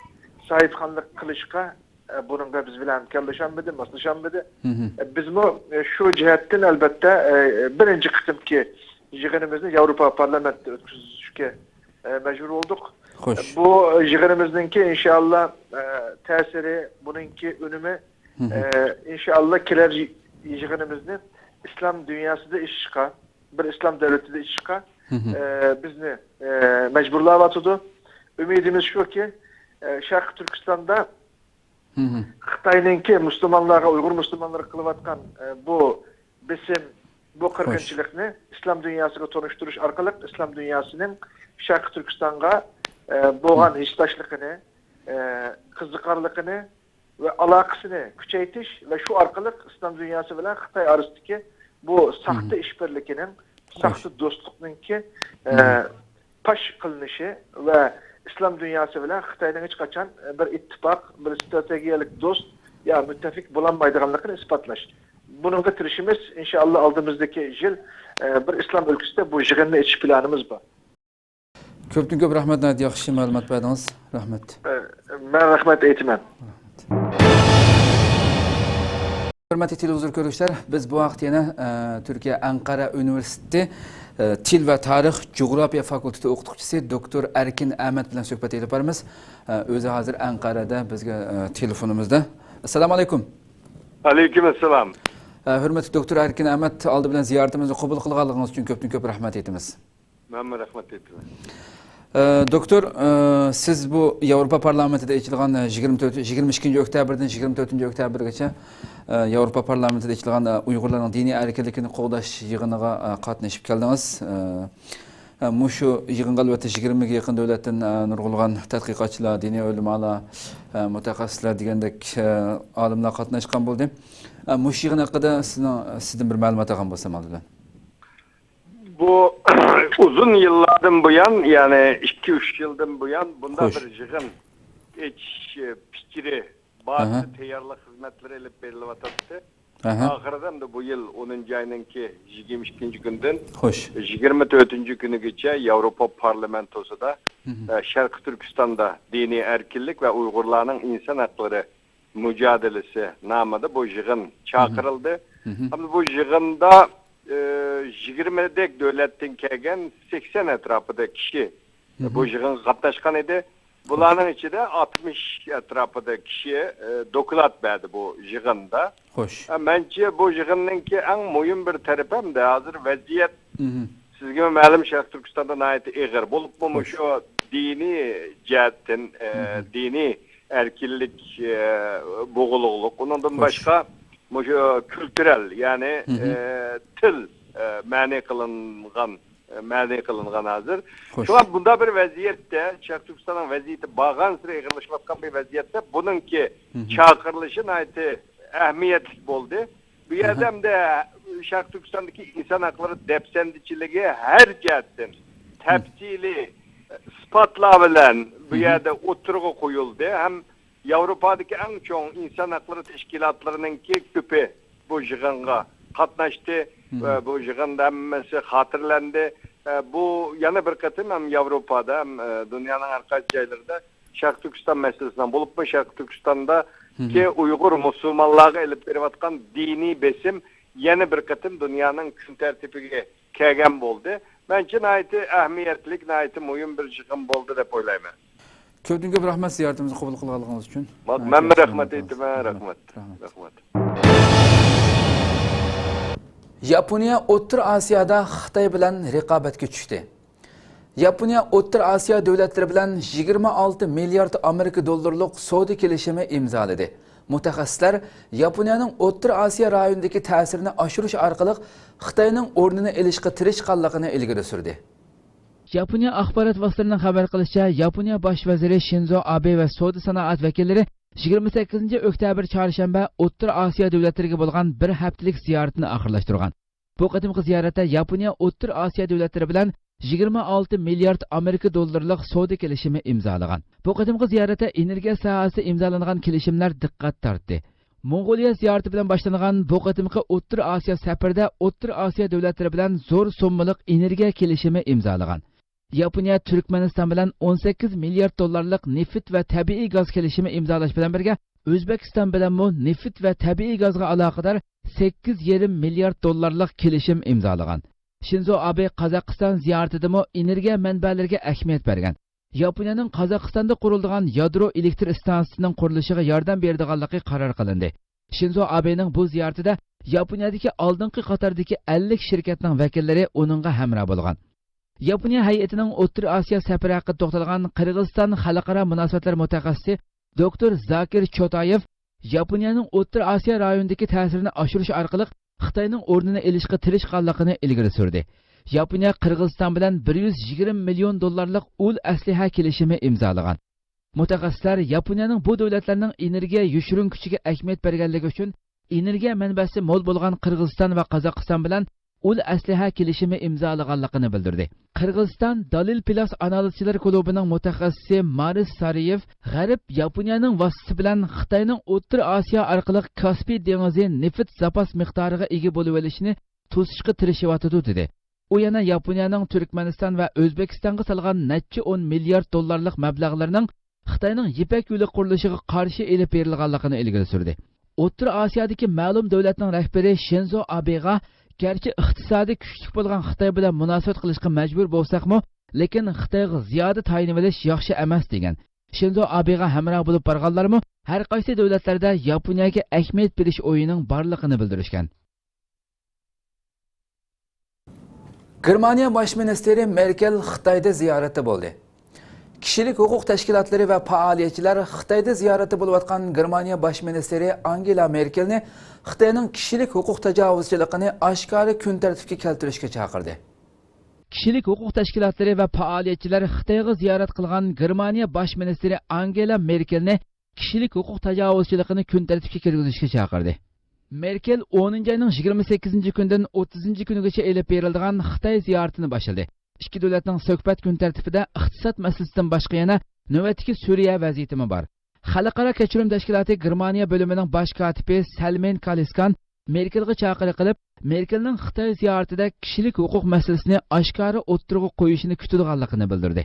ساھىبخانلىق قىلىشقا ئە، بۇنىڭغا بىز بىلەن ھەمكارلىشالمىدى، ماسلىشالمىدى. مھم. ئە، بىزمۇ، ئە، شۇ جەھەتتىن، ئەلبەتتە، ئە، بىرىنچى قېتىمكى يىغىنىمىزنى ياۋروپا پارلامېنتىدا ئۆتكۈزۈشكە، ئە، مەجبۇر بولدۇق. خوش. ئە، بۇ يىغىنىمىزنىڭكى، ئىنشائاللا، ئە، تەسىرى، بۇنىڭكى ئۈنۈمى، مھم. ئە، ئىنشائاللا، كېلەر يىغىنىمىزنى ئىسلام دۇنياسىدا ئېچىشقا، بىر ئىسلام دەۋلىتىدە ئېچىشقا، مھم. ئە، بىزنى، ئە، مەجبۇرلاۋاتىدۇ. ئۈمىدىمىز شۇكى، ئە، شەرقىي تۈركىستاندا مھم. خىتاينىڭكى مۇسۇلمانلارغا، ئۇيغۇر مۇسۇلمانلىرىغا قىلىۋاتقان، ئە، بۇ بېسىم، بۇ خوش. قىرغىنچىلىقنى ئىسلام دۇنياسىغا تونۇشتۇرۇش ئارقىلىق ئىسلام دۇنياسىنىڭ شەرقىي تۈركىستانغا، ئە، بولغان مھم. ھېسداشلىقىنى، ئە، قىزىقارلىقىنى ۋە ئالاقىسىنى كۈچەيتىش ۋە شۇ ئارقىلىق ئىسلام دۇنياسى بىلەن خىتاي ئارىسىدىكى بۇ ساختا مھم. ئىشبىرلىكىنىڭ، خوش. ساختا دوستلۇقنىڭكى، ئە، مھم. پاش قىلىنىشى ۋە ئىسلام دۇنياسى بىلەن خىتاينىڭ ھېچقاچان بىر ئىتتىپاق، بىر ستراتېگىيەلىك دوست، يا مۇتتەپىق بولالمايدىغانلىقىنى ئىسپاتلاش. بۇنىڭغا تىرىشىمىز. ئىنشائاللا، ئالدىمىزدىكى يىل، ئە، بىر ئىسلام ئۆلكىسىدە بۇ يىغىننى ئېچىش پىلانىمىز بار. كۆپتىن كۆپ رەھمەت، ناھايىتى ياخشى مەلۇمات بەردىڭىز. رەھمەت. ئە، مەن رەھمەت ئېيتىمەن. ھۆرمەتلىك تېلېۋىزور كۆرگۈچىلەر، بىز بۇ ھەقتە يەنە، ئە، تۈركىيە ئەنقەرە ئۇنىۋېرسىتېتى، ئە، تىل ۋە تارىخ جۇغراپىيە فاكۇلتېتى ئوقۇتقۇچىسى دوكتور ئەركىن ئەمەت بىلەن سۆھبەت ئېلىپ بارىمىز. ئە، ئۆزى ھازىر ئەنقەرەدە بىزگە، ئە، تېلېفونىمىزدا. ئەسسالامۇ ئەلەيكۇم. ئەلەيكۇم ئەسسالام. ئە، ھۆرمەتلىك دوكتور ئەركىن ئەمەت، ئالدى بىلەن زىيارىتىمىزنى قوبۇل قىلغانلىقىڭىز ئۈچۈن كۆپتىن كۆپ رەھمەت ئېيتىمىز. مەنمۇ رەھمەت ئېيتىمەن. ئە، دوكتور، ئە، سىز بۇ ياۋروپا پارلامېنتىدا ئېچىلغان، ئە، يىگىرمە تۆت، يىگىرمە ئىككىنچى ئۆكتەبىردىن يىگىرمە تۆتىنچى ئۆكتەبىرگىچە، ئە، ياۋروپا پارلامېنتىدا ئېچىلغان، ئە، ئۇيغۇرلارنىڭ دىنىي ئەركىنلىكىنى قوغداش يىغىنىغا، ئە، قاتنىشىپ كەلدىڭىز. ئە، ئە، مۇشۇ يىغىنغا ئەلۋەتتە يىگىرمىگە يېقىن دۆلەتتىن، ئە، نۇرغۇنلىغان تەتقىقاتچىلار، دىنىي ئۆلىمالار، ئە، مۇتەخەسسىسلەر دېگەندەك، ئە، ئالىملار قاتناشقان بولدى. ئە، مۇشۇ يىغىن ھەققىدە سىزنىڭ، سىزدىن بىر مەلۇمات ئالغان بولسام ئالدى بىلەن. بۇ ئۇزۇن يىللاردىن بۇيان، يەنى ئىككى، ئۈچ يىلدىن بۇيان بۇنداق خوش. بىر يىغىن ئېچىش پىكرى بارچە ئەھە. تەييارلىق خىزمەتلىرى ئېلىپ بېرىلىۋاتاتتى. ئەھە. ئاخىرىدا ئەمدى بۇ يىل ئونىنچى ئاينىڭكى يىگىرمە ئىككىنچى كۈنىدىن خوش. يىگىرمە تۆتىنچى كۈنىگىچە ياۋروپا پارلامېنتوسىدا، مھم. ئە، شەرقىي تۈركىستاندا دىنىي ئەركىنلىك ۋە ئۇيغۇرلارنىڭ ئىنسان ھەقلىرى مۇجادىلىسى نامىدا بۇ يىغىن چاقىرىلدى. مھم. ھەمدە بۇ يىغىندا، ئى، يىگىرمىدەك دۆلەتتىن كەلگەن سەكسەن ئەتراپىدا كىشى مھم. بۇ يىغىنغا قاتناشقان ئىدى. بۇلارنىڭ ئىچىدە ئاتمىش ئەتراپىدا كىشى، ئى، دوكلات بەردى بۇ يىغىندا. خوش. ئە، مەنچە بۇ يىغىننىڭكى ئەڭ مۇھىم بىر تەرىپى ھەمدە ھازىر ۋەزىيەت مھم. سىزگىمۇ مەلۇم، شەرقىي تۈركىستاندا ناھايىتى ئېغىر. بولۇپمۇ خوش. مۇشۇ دىنىي جەھەتتىن، ئى، مھم. دىنىي ئەركىنلىك، ئە، بوغۇلغۇلۇق. ئۇنىڭدىن خوش. باشقا مۇشۇ كۈلتۈرەل، يەنى، مھم. ئە، تىل، ئە، مەنئى قىلىنغان، ئە، مەنئى قىلىنغان ھازىر. خوش. شۇڭا بۇنداق بىر ۋەزىيەتتە، شەرقىي تۈركىستاننىڭ ۋەزىيىتى بارغانسېرى ئېغىرلىشىۋاتقان بىر ۋەزىيەتتە بۇنىڭكى مھم. چاقىرىلىشى ناھايىتى ئەھمىيەتلىك بولدى. بۇ يەردە ئەھە. ئەمدى شەرقىي تۈركىستاندىكى ئىنسان ھەقلىرى دەپسەندىچىلىكى ھەر جەھەتتىن مھم. تەپسىلىي ئىسپاتلار بىلەن بۇ مھم. يەردە ئوتتۇرىغا قويۇلدى. ھەم ياۋروپادىكى ئەڭ چوڭ ئىنسان ھەقلىرى تەشكىلاتلىرىنىڭكى كۆپى بۇ يىغىنغا قاتناشتى مھم. ۋە بۇ يىغىندا ھەممىسى خاتىرىلەندى. ئە، بۇ يەنە بىر قېتىم ھەم ياۋروپادا ھەم، ئە، دۇنيانىڭ ھەر قايسى جايلىرىدا شەرقىي تۈركىستان مەسىلىسىنىڭ، بولۇپمۇ شەرقىي تۈركىستاندىكى مھم. ئۇيغۇر مۇسۇلمانلارغا ئېلىپ بېرىۋاتقان دىنىي بېسىم يەنە بىر قېتىم دۇنيانىڭ كۈن تەرتىپىگە كەلگەن بولدى. مەنچە ناھايىتى ئەھمىيەتلىك، ناھايىتى مۇھىم بىر يىغىن بولدى دەپ ئويلايمەن. كۆپتىن كۆپ رەھمەت زىيارىتىمىزنى قوبۇل قىلغانلىقىڭىز ئۈچۈن. مەن، مەنمۇ رەھمەت ئېيتىمەن. رەھمەت. رەھمەت. رەھمەت. ياپونىيە ئوتتۇرا ئاسىيادا خىتاي بىلەن رىقابەتكە چۈشتى. ياپونىيە ئوتتۇرا ئاسىيا دۆلەتلىرى بىلەن يىگىرمە ئالتە مىليارد ئامېرىكا دوللىرىلىق سودا كېلىشىمى ئىمزالىدى. مۇتەخەسسىسلەر ياپونىيەنىڭ ئوتتۇرا ئاسىيا رايونىدىكى تەسىرىنى ئاشۇرۇش ئارقىلىق خىتاينىڭ ئورنىنى ئېلىشقا تىرىشقانلىقىنى ئىلگىرى سۈردى. ياپونىيە ئاخبارات ۋاسىتىلىرىنىڭ خەۋەر قىلىشىچە، ياپونىيە باش ۋەزىرى شىنزو ئابې ۋە سودا سانائەت ۋەكىللىرى يىگىرمە سەككىزىنچى ئۆكتەبىر چارشەنبە ئوتتۇرا ئاسىيا دۆلەتلىرىگە بولغان بىر ھەپتىلىك زىيارىتىنى ئاخىرلاشتۇرغان. بۇ قېتىمقى زىيارەتتە ياپونىيە ئوتتۇرا ئاسىيا دۆلەتلىرى بىلەن يىگىرمە ئالتە مىليارد ئامېرىكا دوللىرىلىق سودا كېلىشىمى ئىمزالىغان. بۇ قېتىمقى زىيارەتتە ئېنېرگىيە ساھەسىدە ئىمزالانغان كېلىشىملەر دىققەت تارتتى. موڭغۇلىيە زىيارىتى بىلەن باشلانغان بۇ قېتىمقى ئوتتۇرا ئاسىيا سەپىرىدە ئوتتۇرا ئاسىيا دۆلەتلىرى بىلەن زور سوممىلىق ئېنېرگىيە كېلىشىمى ئىمزالىغان. ياپونىيە تۈركمەنىستان بىلەن ئون سەككىز مىليارد دوللارلىق نېفىت ۋە تەبىئىي گاز كېلىشىمى ئىمزالاش بىلەن بىرگە، ئۆزبېكىستان بىلەنمۇ نېفىت ۋە تەبىئىي گازغا ئالاقىدار سەككىز يېرىم مىليارد دوللارلىق كېلىشىم ئىمزالىغان. شىنزو ئابې قازاقىستان زىيارىتىدىمۇ ئېنېرگىيە مەنبەلىرىگە ئەھمىيەت بەرگەن. ياپونىيەنىڭ قازاقىستاندا قۇرۇلىدىغان يادرو ئېلېكتر ئىستانسىسىنىڭ قۇرۇلۇشىغا ياردەم بېرىدىغانلىقى قارار قىلىندى. شىنزو ئابېنىڭ بۇ زىيارىتىدە ياپونىيەدىكى ئالدىنقى قاتاردىكى ئەللىك شىركەتنىڭ ۋەكىللىرى ئۇنىڭغا ھەمراھ بولغان. ياپونىيە ھەيئىتىنىڭ ئوتتۇرا ئاسىيا سەپىرى ھەققىدە توختالغان قىرغىزىستان خەلقئارا مۇناسىۋەتلەر مۇتەخەسسىسى دوكتور زاكىر چوتايېف ياپونىيەنىڭ ئوتتۇرا ئاسىيا رايونىدىكى تەسىرىنى ئاشۇرۇش ئارقىلىق خىتاينىڭ ئورنىنى ئېلىشقا تىرىشقانلىقىنى ئىلگىرى سۈردى. ياپونىيە قىرغىزىستان بىلەن بىر يۈز يىگىرمە مىليون دوللارلىق ئۇل ئەسلىھە كېلىشىمى ئىمزالىغان. مۇتەخەسسىسلەر ياپونىيەنىڭ بۇ دۆلەتلەرنىڭ ئېنېرگىيە يوشۇرۇن كۈچىگە ئەھمىيەت بەرگەنلىكى ئۈچۈن ئېنېرگىيە مەنبەسى مول بولغان قىرغىزىستان ۋە قازاقىستان بىلەن ئۇل ئەسلىھە كېلىشىمى ئىمزالىغانلىقىنى بىلدۈردى. قىرغىزىستان دالىل پىلاس ئانالىزچىلار كۇلۇبىنىڭ مۇتەخەسسىسى مارىس سارىيېۋ غەرب ياپونىيەنىڭ ۋاسىتىسى بىلەن خىتاينىڭ ئوتتۇرا ئاسىيا ئارقىلىق كاسپىي دېڭىزى نېفىت زاپاس مىقدارىغا ئىگە بولۇۋېلىشىنى توسۇشقا تىرىشىۋاتىدۇ، دېدى. ئۇ يەنە ياپونىيەنىڭ تۈركمەنىستان ۋە ئۆزبېكىستانغا سالغان نەچچە ئون مىليارد دوللارلىق مەبلەغلىرىنىڭ خىتاينىڭ يىپەك يولى قۇرۇلۇشىغا قارشى ئېلىپ بېرىلغانلىقىنى ئىلگىرى سۈردى. ئوتتۇرا ئاسىيادىكى مەلۇم دۆلەتنىڭ رەھبىرى شىنزو ئابېغا، گەرچە ئىقتىسادى كۈچلۈك بولغان خىتاي بىلەن مۇناسىۋەت قىلىشقا مەجبۇر بولساقمۇ، لېكىن خىتايغا زىيادە تايىنىۋېلىش ياخشى ئەمەس، دېگەن. شىنزو ئابېغا ھەمراھ بولۇپ بارغانلارمۇ ھەر قايسى دۆلەتلەردە ياپونىيەگە ئەھمىيەت بېرىش ئويىنىڭ بارلىقىنى بىلدۈرۈشكەن. گېرمانىيە باش مىنىستىرى مېركېل خىتايدا زىيارەتتە بولدى. كىشىلىك ھوقۇق تەشكىلاتلىرى ۋە پائالىيەتچىلەر خىتايدا زىيارەتتە بولۇۋاتقان گېرمانىيە باش مىنىستىرى ئانگېلا مېركېلنى خىتاينىڭ كىشىلىك ھوقۇق تاجاۋۇزچىلىقىنى ئاشكارا كۈن تەرتىپكە كەلتۈرۈشكە چاقىردى. كىشىلىك ھوقۇق تەشكىلاتلىرى ۋە پائالىيەتچىلەر خىتايغا زىيارەت قىلغان گېرمانىيە باش مىنىستىرى ئانگېلا مېركېلنى كىشىلىك ھوقۇق تاجاۋۇزچىلىقىنى كۈن تەرتىپكە كىرگۈزۈشكە چاقىردى. مېركېل ئونىنچى ئاينىڭ يىگىرمە سەككىزىنچى كۈنىدىن ئوتتۇزىنچى كۈنىگىچە ئېلىپ بېرىلىدىغان خىتاي زىيارىتىنى باشلىدى. ئىككى دۆلەتنىڭ سۆھبەت كۈن تەرتىپىدە ئىقتىساد مەسىلىسىدىن باشقا يەنە نۆۋەتتىكى سۈرىيە ۋەزىيىتىمۇ بار. خەلقئارا كەچۈرۈم تەشكىلاتى گېرمانىيە بۆلۈمىنىڭ باش كاتىپى سەلمېن كالىسكان مېركېلغا چاقىرىق قىلىپ، مېركېلنىڭ خىتاي زىيارىتىدە كىشىلىك ھوقۇق مەسىلىسىنى ئاشكارا ئوتتۇرىغا قويۇشىنى كۈتىدىغانلىقىنى بىلدۈردى.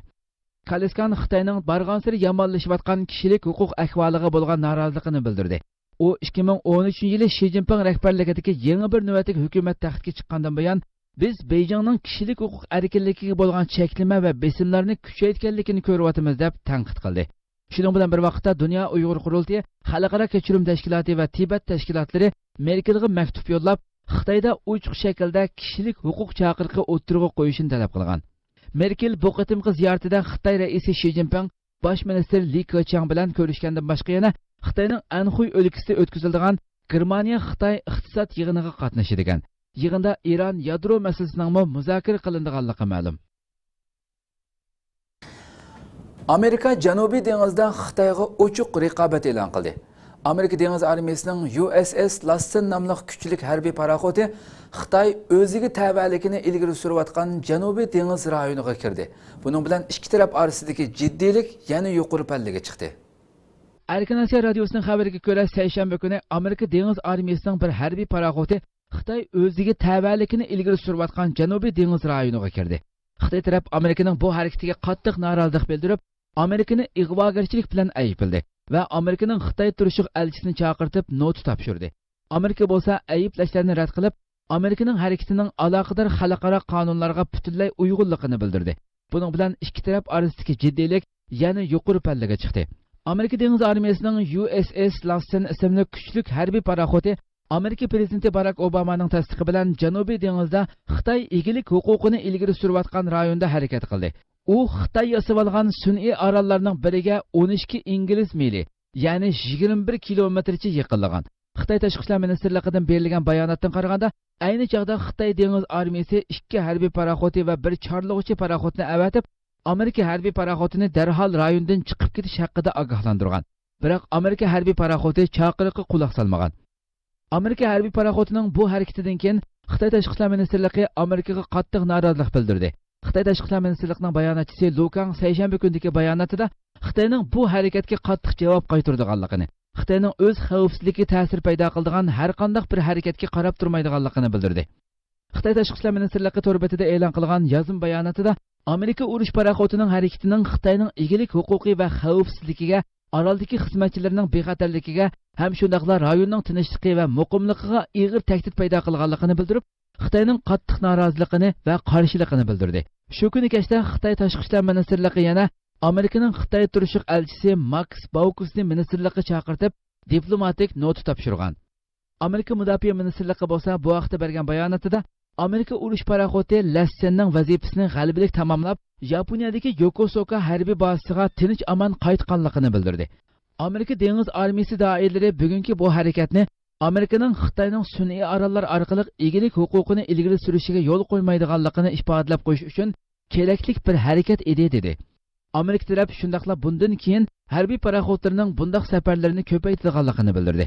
كالىسكان خىتاينىڭ بارغانسېرى يامانلىشىۋاتقان كىشىلىك ھوقۇق ئەھۋالىغا بولغان نارازىلىقىنى بىلدۈردى. ئۇ ئىككى مىڭ ئون ئۈچىنچى يىلى شى جىنپىڭ رەھبەرلىكىدىكى يېڭى بىر نۆۋەتلىك ھۆكۈمەت تەختكە چىققاندىن بۇيان، بىز بېيجىڭنىڭ كىشىلىك ھوقۇق ئەركىنلىكىگە بولغان چەكلىمە ۋە بېسىملارنى كۈچەيتكەنلىكىنى كۆرۈۋاتىمىز، دەپ تەنقىد قىلدى. شۇنىڭ بىلەن بىر ۋاقىتتا، دۇنيا ئۇيغۇر قۇرۇلتىيى، خەلقئارا كەچۈرۈم تەشكىلاتى ۋە تىبەت تەشكىلاتلىرى مېركېلغا مەكتۇپ يوللاپ، خىتايدا ئوچۇق شەكىلدە كىشىلىك ھوقۇق چاقىرىقى ئوتتۇرىغا قويۇشىنى تەلەپ قىلغان. مېركېل بۇ قېتىمقى زىيارىتىدە خىتاي رەئىسى شى جىنپىڭ، باش مىنىستىر لى كېچياڭ بىلەن كۆرۈشكەندىن باشقا يەنە خىتاينىڭ ئەنخۇي ئۆلكىسىدە ئۆتكۈزۈلىدىغان گېرمانىيە-خىتاي ئىقتىساد يىغىنىغا قاتنىشىدىكەن. يىغىندا ئىران يادرو مەسىلىسىنىڭمۇ مۇزاكىرە قىلىنىدىغانلىقى مەلۇم. ئامېرىكا جەنۇبىي دېڭىزدا خىتايغا ئوچۇق رىقابەت ئېلان قىلدى. ئامېرىكا دېڭىز ئارمىيىسىنىڭ يۇ ئېس ئېس لاسسېن ناملىق كۈچلۈك ھەربىي پاراخوتى خىتاي ئۆزىگە تەۋەلىكىنى ئىلگىرى سۈرۈۋاتقان جەنۇبىي دېڭىز رايونىغا كىردى. بۇنىڭ بىلەن ئىككى تەرەپ ئارىسىدىكى جىددىيلىك يەنە يۇقىرى پەللىگە چىقتى. ئەركىن ئاسىيا رادىيوسىنىڭ خەۋىرىگە كۆرە، سەيشەنبە كۈنى ئامېرىكا دېڭىز ئارمىيىسىنىڭ بىر ھەربىي پاراخوتى خىتاي ئۆزىگە تەۋەلىكىنى ئىلگىرى سۈرۈۋاتقان جەنۇبىي دېڭىز رايونىغا كىردى. خىتاي تەرەپ ئامېرىكىنىڭ بۇ ھەرىكىتىگە قاتتىق نارازىلىق بىلدۈرۈپ، ئامېرىكىنى ئىغۋاگەرچىلىك بىلەن ئەيىبلىدى ۋە ئامېرىكىنىڭ خىتايدا تۇرۇشلۇق ئەلچىسىنى چاقىرتىپ نوتا تاپشۇردى. ئامېرىكا بولسا ئەيىبلەشلەرنى رەت قىلىپ، ئامېرىكىنىڭ ھەرىكىتىنىڭ ئالاقىدار خەلقئارا قانۇنلارغا پۈتۈنلەي ئۇيغۇنلۇقىنى بىلدۈردى. بۇنىڭ بىلەن ئىككى تەرەپ ئارىسىدىكى جىددىيلىك يەنە يۇقىرى پەللىگە چىقتى. ئامېرىكا دېڭىز ئارمىيىسىنىڭ يۇ ئېس ئېس لاسسېن ئىسىملىك كۈچلۈك ھەربىي پاراخوتى ئامېرىكا پىرېزىدېنتى باراك ئوبامانىڭ تەستىقى بىلەن جەنۇبىي دېڭىزدا خىتاي ئىگىلىك ھوقۇقىنى ئىلگىرى سۈرۈۋاتقان رايوندا ھەرىكەت قىلدى. ئۇ خىتاي ياسىۋالغان سۈنئىي ئاراللارنىڭ بىرىگە ئون ئىككى ئىنگلىز مىلى، يەنى يىگىرمە بىر كىلومېتىرچە يېقىنلىغان. خىتاي تاشقى ئىشلار مىنىستىرلىقىدىن بېرىلگەن باياناتتىن قارىغاندا، ئەينى چاغدا خىتاي دېڭىز ئارمىيىسى ئىككى ھەربىي پاراخوتى ۋە بىر چارلىغۇچى پاراخوتنى ئەۋەتىپ، ئامېرىكا ھەربىي پاراخوتىنى دەرھال رايوندىن چىقىپ كېتىش ھەققىدە ئاگاھلاندۇرغان. بىراق ئامېرىكا ھەربىي پاراخوتى چاقىرىققا قۇلاق سالمىغان. ئامېرىكا ھەربىي پاراخوتىنىڭ بۇ ھەرىكىتىدىن كېيىن خىتاي تاشقى ئىشلار مىنىستىرلىقى ئامېرىكىغا قاتتىق نارازىلىق بىلدۈردى. خىتاي تاشقى ئىشلار مىنىستىرلىقىنىڭ باياناتچىسى لۇ كاڭ سەيشەنبە كۈنىدىكى باياناتىدا خىتاينىڭ بۇ ھەرىكەتكە قاتتىق جاۋاب قايتۇرىدىغانلىقىنى، خىتاينىڭ ئۆز خەۋپسىزلىكىگە تەسىر پەيدا قىلىدىغان ھەرقانداق بىر ھەرىكەتكە قاراپ تۇرمايدىغانلىقىنى بىلدۈردى. خىتاي تاشقى ئىشلار مىنىستىرلىقى تور بېتىدە ئېلان قىلغان يازما باياناتىدا، ئامېرىكا ئۇرۇش پاراخوتىنىڭ ھەرىكىتىنىڭ خىتاينىڭ ئىگىلىك ھوقۇقى ۋە خەۋپسىزلىكىگە، ئارالدىكى خىزمەتچىلىرىنىڭ بىخەتەرلىكىگە ھەم شۇنداقلا رايوننىڭ تىنچلىقى ۋە مۇقىملىقىغا ئېغىر تەھدىت پەيدا قىلغانلىقىنى بىلدۈرۈپ، خىتاينىڭ قاتتىق نارازىلىقىنى ۋە قارشىلىقىنى بىلدۈردى. شۇ كۈنى كەچتە خىتاي تاشقى ئىشلار مىنىستىرلىقى يەنە ئامېرىكىنىڭ خىتايدا تۇرۇشلۇق ئەلچىسى ماكس باۋكۇسنى مىنىستىرلىققا چاقىرتىپ، دىپلوماتىك نوتا تاپشۇرغان. ئامېرىكا مۇداپىئە مىنىستىرلىقى بولسا بۇ ھەقتە بەرگەن باياناتىدا، ئامېرىكا ئۇرۇش پاراخوتى لەسسەننىڭ ۋەزىپىسىنى غەلىبىلىك تاماملاپ، ياپونىيەدىكى يوكوسۇكا ھەربىي بازىسىغا تىنچ-ئامان قايتقانلىقىنى بىلدۈردى. ئامېرىكا دېڭىز ئارمىيىسى دائىرىلىرى بۈگۈنكى بۇ ھەرىكەتنى ئامېرىكىنىڭ خىتاينىڭ سۈنئىي ئاراللار ئارقىلىق ئىگىلىك ھوقۇقىنى ئىلگىرى سۈرۈشىگە يول قويمايدىغانلىقىنى ئىپادىلەپ قويۇش ئۈچۈن كېرەكلىك بىر ھەرىكەت ئىدى، دېدى. ئامېرىكا تەرەپ شۇنداقلا بۇندىن كېيىن ھەربىي پاراخوتلىرىنىڭ بۇنداق سەپەرلىرىنى كۆپەيتىدىغانلىقىنى بىلدۈردى.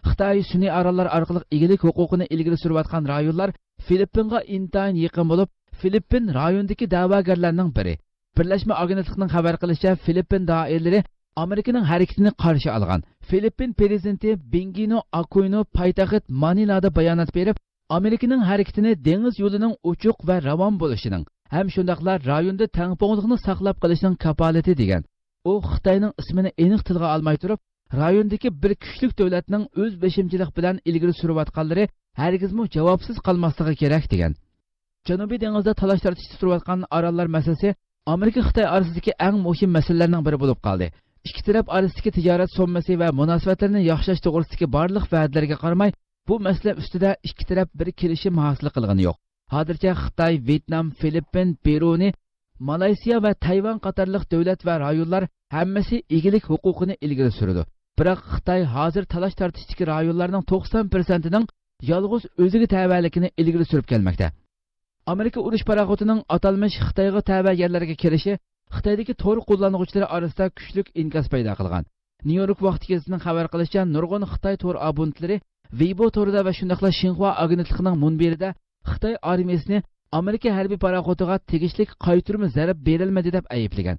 خىتاي سۈنئىي ئاراللار ئارقىلىق ئىگىلىك ھوقۇقىنى ئىلگىرى سۈرۈۋاتقان رايونلار فىلىپپىنغا ئىنتايىن يېقىن بولۇپ، فىلىپپىن رايوندىكى دەۋاگەرلەرنىڭ بىرى. بىرلەشمە ئاگېنتلىقىنىڭ خەۋەر قىلىشىچە، فىلىپپىن دائىرىلىرى ئامېرىكىنىڭ ھەرىكىتىنى قارشى ئالغان. فىلىپپىن پىرېزىدېنتى بېنگىنو ئاكۇينو پايتەخت مانىلادا بايانات بېرىپ، ئامېرىكىنىڭ ھەرىكىتىنى دېڭىز يولىنىڭ ئوچۇق ۋە راۋان بولۇشىنىڭ ھەم شۇنداقلا رايوندا تەڭپۇڭلۇقنى ساقلاپ قېلىشنىڭ كاپالىتى دېگەن. ئۇ خىتاينىڭ ئىسمىنى ئېنىق تىلغا ئالماي تۇرۇپ، رايوندىكى بىر كۈچلۈك دۆلەتنىڭ ئۆز بېشىمچىلىق بىلەن ئىلگىرى سۈرۈۋاتقانلىرى ھەرگىزمۇ جاۋابسىز قالماسلىقى كېرەك دېگەن. جەنۇبىي دېڭىزدا تالاش-تارتىشتا تۇرۇۋاتقان ئاراللار مەسىلىسى ئامېرىكا-خىتاي ئارىسىدىكى ئەڭ مۇھىم مەسىلىلەرنىڭ بىرى بولۇپ قالدى. ئىككى تەرەپ ئارىسىدىكى تىجارەت سوممىسى ۋە مۇناسىۋەتلەرنى ياخشىلاش توغرىسىدىكى بارلىق ۋەدىلەرگە قارىماي، بۇ مەسىلە ئۈستىدە ئىككى تەرەپ بىر كېلىشىم ھاسىل قىلغىنى يوق. ھازىرچە خىتاي، ۋيېتنام، فىلىپپىن، پېرۇنى، مالايسىيا ۋە تەيۋەن قاتارلىق دۆلەت ۋە رايونلار ھەممىسى ئىگىلىك ھوقۇقىنى ئىلگىرى سۈرىدۇ. بىراق خىتاي ھازىر تالاش-تارتىشتىكى رايونلارنىڭ توقسان پىرسەنتىنىڭ يالغۇز ئۆزىگە تەۋەلىكىنى ئىلگىرى سۈرۈپ كەلمەكتە. ئامېرىكا ئۇرۇش پاراخوتىنىڭ ئاتالمىش خىتايغا تەۋە يەرلەرگە كىرىشى خىتايدىكى تور قوللانغۇچىلىرى ئارىسىدا كۈچلۈك ئىنكاس پەيدا قىلغان. نيۇ يورك ۋاقتى گېزىتىنىڭ خەۋەر قىلىشىچە، نۇرغۇن خىتاي تور ئابونېنتلىرى ۋېيبو تورىدا ۋە شۇنداقلا شىنخۇا ئاگېنتلىقىنىڭ مۇنبىرىدا خىتاي ئارمىيىسىنى ئامېرىكا ھەربىي پاراخوتىغا تېگىشلىك قايتۇرما زەربە بېرەلمىدى دەپ ئەيىبلىگەن.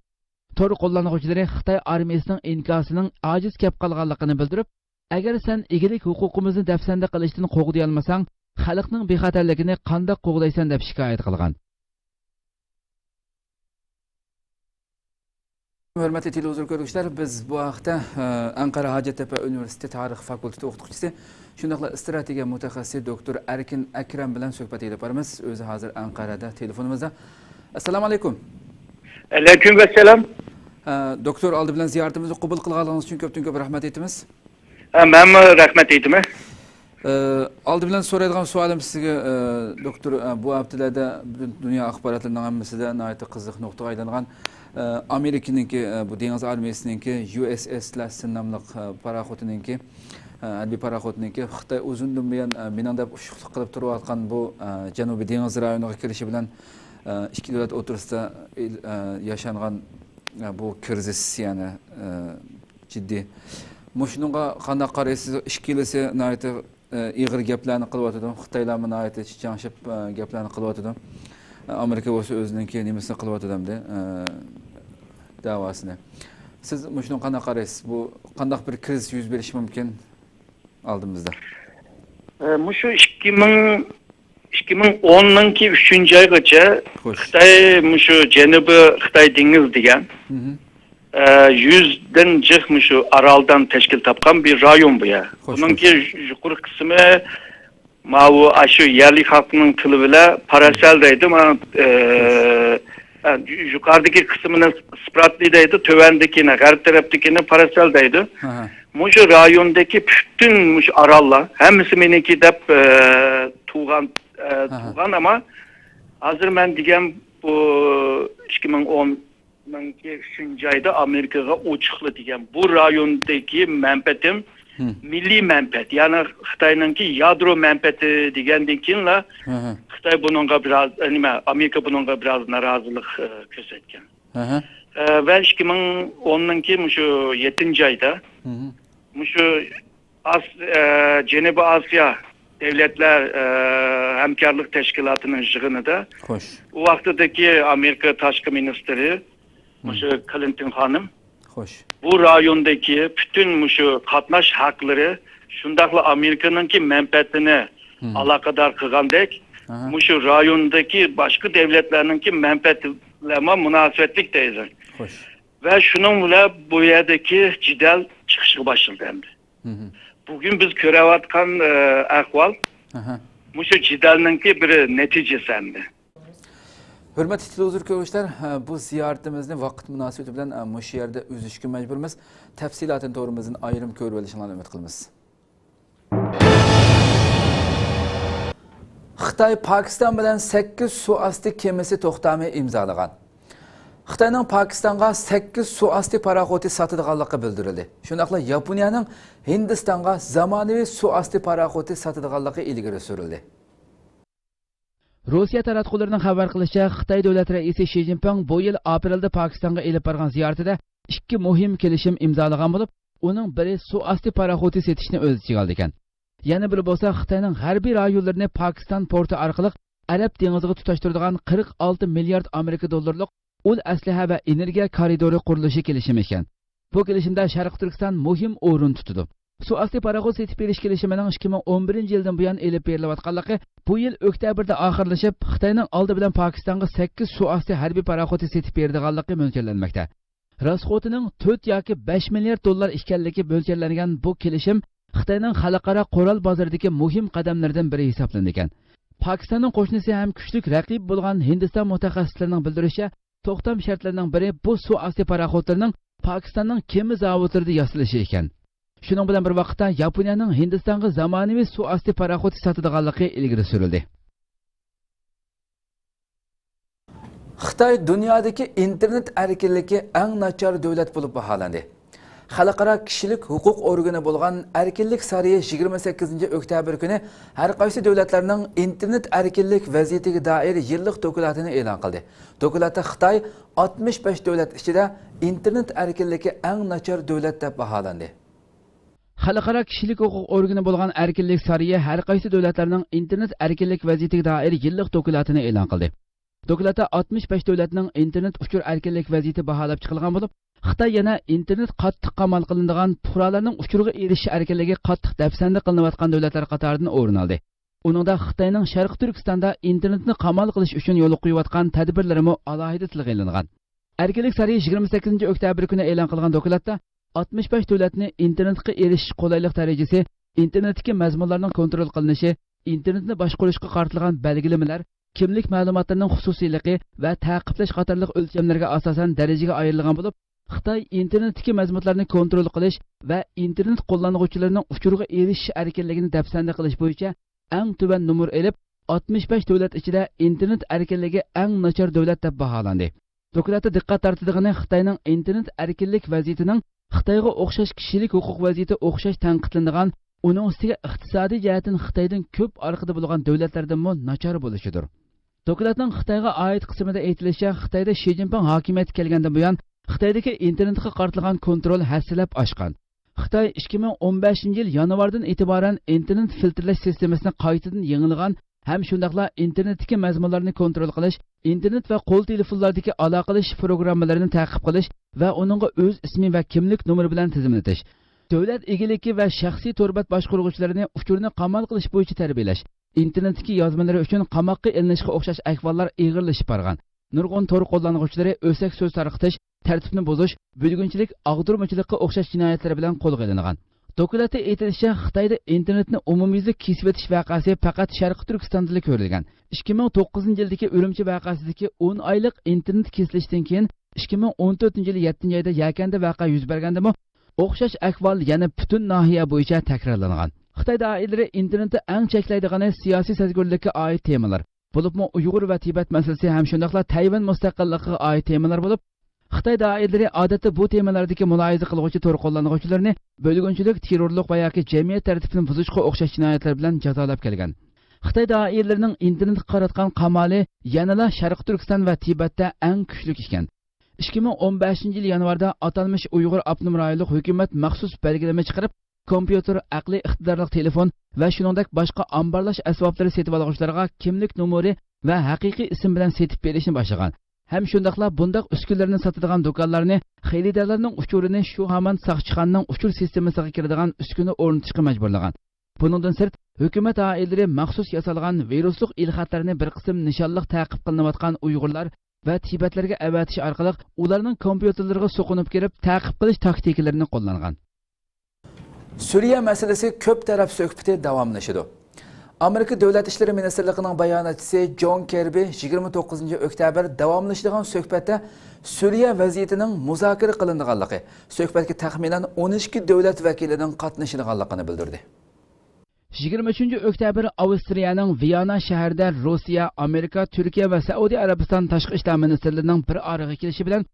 تور قوللانغۇچىلىرى خىتاي ئارمىيىسىنىڭ ئىنكاسىنىڭ ئاجىز كەپ قالغانلىقىنى بىلدۈرۈپ، ئەگەر سەن ئىگىلىك ھوقۇقىمىزنى دەپسەندە قىلىشتىن قوغدىيالمىساڭ، خەلقنىڭ بىخەتەرلىكىنى قانداق قوغدايسەن دەپ شىكايەت قىلغان. ھۆرمەتلىك تېلېۋىزور كۆرگۈچىلەر، بىز بۇ ھەقتە، ئە، ئەنقەرە ھاجەتتەپە ئۇنىۋېرسىتېتى تارىخ فاكۇلتېتى ئوقۇتقۇچىسى، شۇنداقلا ئىستراتېگىيە مۇتەخەسسىسى دوكتور ئەركىن ئەكرەم بىلەن سۆھبەت ئېلىپ بارىمىز. ئۆزى ھازىر ئەنقەرەدە تېلېفونىمىزدا. ئەسسالامۇ ئەلەيكۇم. ئەلەيكۇم ئەسسالام. ئە، دوكتور، ئالدى بىلەن زىيارىتىمىزنى قوبۇل قىلغانلىقىڭىز ئۈچۈن كۆپتىن كۆپ رەھمەت ئېيتىمىز. ھە، مەنمۇ رەھمەت ئېيتىمەن. ئە، ئالدى بىلەن سورايدىغان سوئالىم سىزگە، ئە، دوكتور، ئە، بۇ ھەپتىلەردە پۈتۈن دۇنيا ئاخباراتلىرىنىڭ ھەممىسىدە ناھايىتى قىزىق نۇقتىغا ئايلانغان، ئە، ئامېرىكىنىڭكى، ئە، بۇ دېڭىز ئارمىيىسىنىڭكى يۇ ئېس ئېس لاسسېن ناملىق، ئە، پاراخوتىنىڭكى، ئە، ھەربىي پاراخوتىنىڭكى خىتاي ئۇزۇندىن بۇيان، ئە، مېنىڭ دەپ ئۇششۇقلۇق قىلىپ تۇرۇۋاتقان بۇ، ئە، جەنۇبىي دېڭىز رايونىغا كىرىشى بىلەن، ئە، ئىككى دۆلەت ئوتتۇرىسىدا ئىل-، ئە، ياشانغان، ئە، بۇ كىرىزىس، يەنى، ئە، جىددىي. مۇشۇنىڭغا قانداق قارايسىز؟ ئىككىلىسى ناھايىتى، ئە، ئېغىر گەپلەرنى قىلىۋاتىدۇ. خىتايلارمۇ ناھايىتى چىچاڭشىپ، ئە، گەپلەرنى قىلىۋاتىدۇ. ئە، ئامېرىكا بولسا ئۆزىنىڭكى نېمىسىنى قىلىۋاتىدۇ ئەمدى، ئە، دەۋاسىنى. سىز مۇشۇنىڭغا قانداق قارايسىز؟ بۇ قانداق بىر كىرىزىس يۈز بېرىشى مۇمكىن؟ ئالدىمىزدا. ئە، مۇشۇ ئىككى مىڭ، ئىككى مىڭ ئوننىڭكى ئۈچىنچى ئايغىچە خوش. خىتاي مۇشۇ جەنۇبىي خىتاي دېڭىز دېگەن، مھم. ئە، يۈزدىن جىق مۇشۇ ئارالدىن تەشكىل تاپقان بىر رايون بۇ يەر. خوش، بۇنىڭكى خوش. يۇقىرى قىسمى ماۋۇ، ئاشۇ يەرلىك خەلقنىڭ تىلى بىلەن پاراسەل دەيدۇ. مانا، ئە، ئە، يۇقىرىدىكى قىسمىنى سپراتلى دەيدۇ، تۆۋەندىكىنى، غەرب تەرەپتىكىنى پاراسەل دەيدۇ. ئاھا. مۇشۇ رايوندىكى پۈتۈن مۇشۇ ئاراللار، ھەممىسى مېنىڭكى دەپ، ئە، تۇغان، ئە، ئاھا. تۇغان، ئەمما ھازىر مەن دېگەن بۇ ئىككى مىڭ ئون ئۈچىنچى ئايدا ئامېرىكىغا ئوچۇقلا دېگەن بۇ رايوندىكى مەنپەئەتىم مىللىي مەنپەئەت، يەنى خىتاينىڭكى يادرو مەنپەئەتى دېگەندىن كېيىنلا خىتاي بۇنىڭغا بىراز، نېمە، ئامېرىكا بۇنىڭغا بىراز نارازىلىق، ئە، كۆرسەتكەن. ئە، ۋە ئىككى مىڭ ئوننىڭكى مۇشۇ يەتتىنچى ئايدا مۇشۇ ئاس-، ئە، جەنۇبىي ئاسىيا دۆلەتلەر، ئە، ھەمكارلىق تەشكىلاتىنىڭ يىغىنىدا خوش. ئۇ ۋاقتىدىكى ئامېرىكا تاشقى مىنىستىرى مۇشۇ كلىنتون خانىم خوش. بۇ رايوندىكى پۈتۈن مۇشۇ قاتناش ھەقلىرى شۇنداقلا ئامېرىكىنىڭكى مەنپەئەتىنى ئالاقىدار قىلغاندەك، ئاھا. مۇشۇ رايوندىكى باشقا دۆلەتلەرنىڭكى مەنپەئەتى بىلەنمۇ مۇناسىۋەتلىك دەيدۇ. خوش. ۋە شۇنىڭ بىلەن بۇ يەردىكى جېدەل چىقىشقا باشلىدى ئەمدى. مھم. بۈگۈن بىز كۆرۈۋاتقان، ئە، ئەھۋال ئاھا. مۇشۇ جېدەلنىڭكى بىر نەتىجىسى ئەمدى. ھۆرمەتلىك تېلېۋىزور كۆرگۈچىلەر، بۇ زىيارىتىمىزنى ۋاقىت مۇناسىۋىتى بىلەن مۇشۇ يەردە ئۈزۈشكە مەجبۇرمىز. تەپسىلاتىنى تورىمىزدىن ئايرىم كۆرۈۋېلىشىڭلارنى ئۈمىد قىلىمىز. خىتاي پاكىستان بىلەن سەككىز سۇ ئاستى كېمىسى توختامى ئىمزالىغان. خىتاينىڭ پاكىستانغا سەككىز سۇ ئاستى پاراخوتى ساتىدىغانلىقى بىلدۈرۈلدى. شۇنداقلا ياپونىيەنىڭ ھىندىستانغا زامانىۋى سۇ ئاستى پاراخوتى ساتىدىغانلىقى ئىلگىرى سۈرۈلدى. روسىيە تاراتقۇلىرىنىڭ خەۋەر قىلىشىچە، خىتاي دۆلەت رەئىسى شى جىنپىڭ بۇ يىل ئاپرېلدا پاكىستانغا ئېلىپ بارغان زىيارىتىدە ئىككى مۇھىم كېلىشىم ئىمزالىغان بولۇپ، ئۇنىڭ بىرى سۇ ئاستى پاراخوتى سېتىشنى ئۆز ئىچىگە ئالىدىكەن. يەنە بىرى بولسا خىتاينىڭ غەربىي رايونلىرىنى پاكىستان پورتى ئارقىلىق ئەرەب دېڭىزىغا تۇتاشتۇرىدىغان قىرىق ئالتە مىليارد ئامېرىكا دوللىرىلىق ئۇل ئەسلىھە ۋە ئېنېرگىيە كارىدورى قۇرۇلۇشى كېلىشىمى ئىكەن. بۇ كېلىشىمدە شەرقىي تۈركىستان مۇھىم ئورۇن تۇتىدۇ. سۇ ئاستى پاراخوت سېتىپ بېرىش كېلىشىمىنىڭ ئىككى مىڭ ئون بىرىنچى يىلدىن بۇيان ئېلىپ بېرىلىۋاتقانلىقى بۇ يىل ئۆكتەبىردە ئاخىرلىشىپ، خىتاينىڭ ئالدى بىلەن پاكىستانغا سەككىز سۇ ئاستى ھەربىي پاراخوتى سېتىپ بېرىدىغانلىقى مۆلچەرلەنمەكتە. راسخوتىنىڭ تۆت ياكى بەش مىليارد دوللار ئىكەنلىكى مۆلچەرلەنگەن بۇ كېلىشىم خىتاينىڭ خەلقئارا قورال بازىرىدىكى مۇھىم قەدەملىرىدىن بىرى ھېسابلىنىدىكەن. پاكىستاننىڭ قوشنىسى ھەم كۈچلۈك رەقىبى بولغان ھىندىستان مۇتەخەسسىسلىرىنىڭ بىلدۈرۈشىچە، توختام شەرتلىرىنىڭ بىرى بۇ سۇ ئاستى پاراخوتلىرىنىڭ پاكىستاننىڭ كېمە زاۋۇتلىرىدا ياسىلىشى ئىكەن. شۇنىڭ بىلەن بىر ۋاقىتتا، ياپونىيەنىڭ ھىندىستانغا زامانىۋى سۇ ئاستى پاراخوتى ساتىدىغانلىقى ئىلگىرى سۈرۈلدى. خىتاي دۇنيادىكى ئىنتېرنېت ئەركىنلىكى ئەڭ ناچار دۆلەت بولۇپ باھالاندى. خەلقئارا كىشىلىك ھوقۇق ئورگىنى بولغان ئەركىنلىك سارىيى يىگىرمە سەككىزىنچى ئۆكتەبىر كۈنى ھەر قايسى دۆلەتلەرنىڭ ئىنتېرنېت ئەركىنلىك ۋەزىيىتىگە دائىر يىللىق دوكلاتىنى ئېلان قىلدى. دوكلاتتا خىتاي ئاتمىش بەش دۆلەت ئىچىدە ئىنتېرنېت ئەركىنلىكى ئەڭ ناچار دۆلەت دەپ باھالاندى. خەلقئارا كىشىلىك ھوقۇق ئورگىنى بولغان ئەركىنلىك سارىيى ھەر قايسى دۆلەتلەرنىڭ ئىنتېرنېت ئەركىنلىك ۋەزىيىتىگە دائىر يىللىق دوكلاتىنى ئېلان قىلدى. دوكلاتتا ئاتمىش بەش دۆلەتنىڭ ئىنتېرنېت ئۇچۇر ئەركىنلىك ۋەزىيىتى باھالاپ چىقىلغان بولۇپ، خىتاي يەنە ئىنتېرنېت قاتتىق قامال قىلىنىدىغان، پۇقرالارنىڭ ئۇچۇرغا ئېرىشىش ئەركىنلىكى قاتتىق دەپسەندە قىلىنىۋاتقان دۆلەتلەر قاتارىدىن ئورۇن ئالدى. ئۇنىڭدا خىتاينىڭ شەرقىي تۈركىستاندا ئىنتېرنېتنى قامال قىلىش ئۈچۈن يولغا قويۇۋاتقان تەدبىرلىرىمۇ ئالاھىدە تىلغا ئېلىنغان. ئەركىنلىك سارىيى يىگىرمە سەككىزىنچى ئۆكتەبىر كۈنى ئېلان قىلغان دوكلاتتا، ئاتمىش بەش دۆلەتنى ئىنتېرنېتقا ئېرىشىش قولايلىق دەرىجىسى، ئىنتېرنېتتىكى مەزمۇنلارنىڭ كونترول قىلىنىشى، ئىنتېرنېتنى باشقۇرۇشقا قارىتىلغان بەلگىلىمىلەر، كىملىك مەلۇماتلىرىنىڭ خۇسۇسىيلىقى ۋە تەقىبلەش قاتارلىق ئۆلچەملەرگە ئاساسەن دەرىجىگە ئايرىلغان بولۇپ، خىتاي ئىنتېرنېتتىكى مەزمۇتلارنى كونترول قىلىش ۋە ئىنتېرنېت قوللانغۇچىلىرىنىڭ ئۇچۇرغا ئېرىشىش ئەركىنلىكىنى دەپسەندە قىلىش بويىچە ئەڭ تۆۋەن نومۇر ئېلىپ، ئاتمىش بەش دۆلەت ئىچىدە ئىنتېرنېت ئەركىنلىكى ئەڭ ناچار دۆلەت دەپ باھالاندى. دوكلاتتا دىققەت تارتىدىغىنى خىتاينىڭ ئىنتېرنېت ئەركىنلىك ۋەزىيىتىنىڭ خىتايغا ئوخشاش كىشىلىك ھوقۇق ۋەزىيىتى ئوخشاش تەنقىدلىنىدىغان، ئۇنىڭ ئۈستىگە ئىقتىسادىي جەھەتتىن خىتايدىن كۆپ ئارقىدا بولغان دۆلەتلەردىنمۇ ناچار بولۇشىدۇر. دوكلاتنىڭ خىتايغا ئائىت قىسمىدا ئېيتىلىشىچە، خىتايدا شى جىنپىڭ ھاكىمىيەتكە كەلگەندىن بۇيان خىتايدىكى ئىنتېرنېتقا قارىتىلغان كونترول ھەسسىلەپ ئاشقان. خىتاي ئىككى مىڭ ئون بەشىنچى يىل يانۋاردىن ئېتىبارەن ئىنتېرنېت فىلتىرلەش سىستېمىسىنى قايتىدىن يېڭىلىغان ھەم شۇنداقلا ئىنتېرنېتتىكى مەزمۇنلارنى كونترول قىلىش، ئىنتېرنېت ۋە قول تېلېفونلاردىكى ئالاقىلىشىش پروگراممىلىرىنى تەقىب قىلىش ۋە ئۇنىڭغا ئۆز ئىسمى ۋە كىملىك نومۇرى بىلەن تىزىملىتىش، دۆلەت ئىگىلىكى ۋە شەخسىي تور بەت باشقۇرغۇچىلىرىنى ئۇچۇرنى قامال قىلىش بويىچە تەربىيەلەش، ئىنتېرنېتتىكى يازمىلىرى ئۈچۈن قاماققا ئېلىنىشقا ئوخشاش ئەھۋاللار ئېغىرلىشىپ بارغان. نۇرغۇن تور قوللانغۇچىلىرى ئۆسەك سۆز تارقىتىش، تەرتىپنى بۇزۇش، بۆلگۈنچىلىك، ئاغدۇرمىچىلىققا ئوخشاش جىنايەتلەر بىلەن قولغا ئېلىنغان. دوكلاتتا ئېيتىلىشىچە، خىتايدا ئىنتېرنېتنى ئومۇميۈزلۈك كېسىۋېتىش ۋەقەسى پەقەت شەرقىي تۈركىستاندىلا كۆرۈلگەن. ئىككى مىڭ توققۇزىنچى يىلدىكى ئۈرۈمچى ۋەقەسىدىكى ئون ئايلىق ئىنتېرنېت كېسىلىشتىن كېيىن، ئىككى مىڭ ئون تۆتىنچى يىلى يەتتىنچى ئايدا يەكەندە ۋەقە يۈز بەرگەندىمۇ، ئوخشاش ئەھۋال يەنە پۈتۈن ناھىيە بويىچە تەكرارلانغان. خىتاي دائىرىلىرى ئىنتېرنېتتا ئەڭ چەكلەيدىغىنى سىياسىي سەزگۈرلۈككە ئائىت تېمىلار، بولۇپمۇ ئۇيغۇر ۋە تىبەت مەسىلىسى ھەم شۇنداقلا تەيۋەن مۇستەقىللىقىغا ئائىت تېمىلار بولۇپ، خىتاي دائىرىلىرى ئادەتتە بۇ تېمىلاردىكى مۇلاھىزە قىلغۇچى تور قوللانغۇچىلىرىنى بۆلگۈنچىلىك، تېررورلۇق ۋە ياكى جەمئىيەت تەرتىپىنى بۇزۇشقا ئوخشاش جىنايەتلەر بىلەن جازالاپ كەلگەن. خىتاي دائىرىلىرىنىڭ ئىنتېرنېتقا قاراتقان قامالى يەنىلا شەرقىي تۈركىستان ۋە تىبەتتە ئەڭ كۈچلۈك ئىكەن. ئىككى مىڭ ئون بەشىنچى يىل يانۋاردا ئاتالمىش ئۇيغۇر ئاپتونوم رايونلۇق ھۆكۈمەت مەخسۇس بەلگىلىمە چىقىرىپ، كومپيۇتېر، ئەقلىي ئىقتىدارلىق تېلېفون ۋە شۇنىڭدەك باشقا ئامبارلاش ئەسۋابلىرى سېتىۋالغۇچىلارغا كىملىك نومۇرى ۋە ھەقىقىي ئىسىم بىلەن سېتىپ بېرىشنى باشلىغان ھەم شۇنداقلا بۇنداق ئۈسكۈنىلەرنى ساتىدىغان دۇكانلارنى خېرىدارلارنىڭ ئۇچۇرىنى شۇ ھامان ساقچىخانىنىڭ ئۇچۇر سىستېمىسىغا كىرىدىغان ئۈسكۈنە ئورنىتىشقا مەجبۇرلىغان. بۇنىڭدىن سىرت، ھۆكۈمەت دائىرىلىرى مەخسۇس ياسالغان ۋىرۇسلۇق ئېلخەتلەرنى بىر قىسىم نىشانلىق تەقىب قىلىنىۋاتقان ئۇيغۇرلار ۋە تىبەتلەرگە ئەۋەتىش ئارقىلىق ئۇلارنىڭ كومپيۇتېرلىرىغا سوقۇنۇپ كىرىپ، تەقىب قىلىش تاكتىكىلىرىنى قوللانغان. سۈرىيە مەسىلىسى كۆپ تەرەپ سۆھبىتى داۋاملىشىدۇ. ئامېرىكا دۆلەت ئىشلىرى مىنىستىرلىقىنىڭ باياناتچىسى جون كىربى يىگىرمە توققۇزىنچى ئۆكتەبىر داۋاملىشىدىغان سۆھبەتتە سۈرىيە ۋەزىيىتىنىڭ مۇزاكىرە قىلىنىدىغانلىقى، سۆھبەتكە تەخمىنەن ئون ئىككى دۆلەت ۋەكىلىنىڭ قاتنىشىدىغانلىقىنى بىلدۈردى. يىگىرمە ئۈچىنچى ئۆكتەبىر ئاۋسترىيەنىڭ ۋىيانا شەھىرىدە روسىيە، ئامېرىكا، تۈركىيە ۋە سەئۇدى ئەرەبىستان تاشقى ئىشلار مىنىستىرلىرىنىڭ بىر ئارىغا كېلىشى بىلەن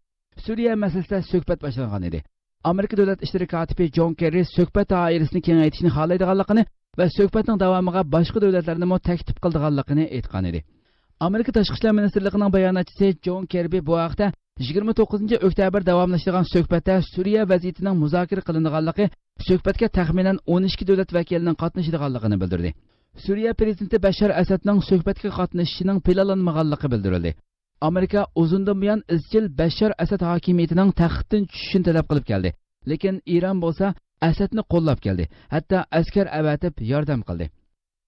سۈرىيە مەسىلىسىدە سۆھبەت باشلانغان ئىدى. ئامېرىكا دۆلەت ئىشلىرى كاتىپى جون كېررى سۆھبەت دائىرىسىنى كېڭەيتىشنى خالايدىغانلىقىنى ۋە سۆھبەتنىڭ داۋامىغا باشقا دۆلەتلەرنىمۇ تەكلىپ قىلىدىغانلىقىنى ئېيتقان ئىدى. ئامېرىكا تاشقى ئىشلار مىنىستىرلىقىنىڭ باياناتچىسى جون كېربى بۇ ھەقتە يىگىرمە توققۇزىنچى ئۆكتەبىر داۋاملىشىدىغان سۆھبەتتە سۈرىيە ۋەزىيىتىنىڭ مۇزاكىرە قىلىنىدىغانلىقى، سۆھبەتكە تەخمىنەن ئون ئىككى دۆلەت ۋەكىلىنىڭ قاتنىشىدىغانلىقىنى بىلدۈردى. سۈرىيە پرېزىدېنتى بەششار ئەسەدنىڭ سۆھبەتكە قاتنىشىشىنىڭ پىلانلانمىغانلىقى بىلدۈرۈلدى. ئامېرىكا ئۇزۇندىن بۇيان ئىزچىل بەششار ئەسەد ھاكىمىيىتىنىڭ تەختتىن چۈشۈشىنى تەلەپ قىلىپ كەلدى. لېكىن ئىران بولسا ئەسەدنى قوللاپ كەلدى، ھەتتا ئەسكەر ئەۋەتىپ ياردەم قىلدى.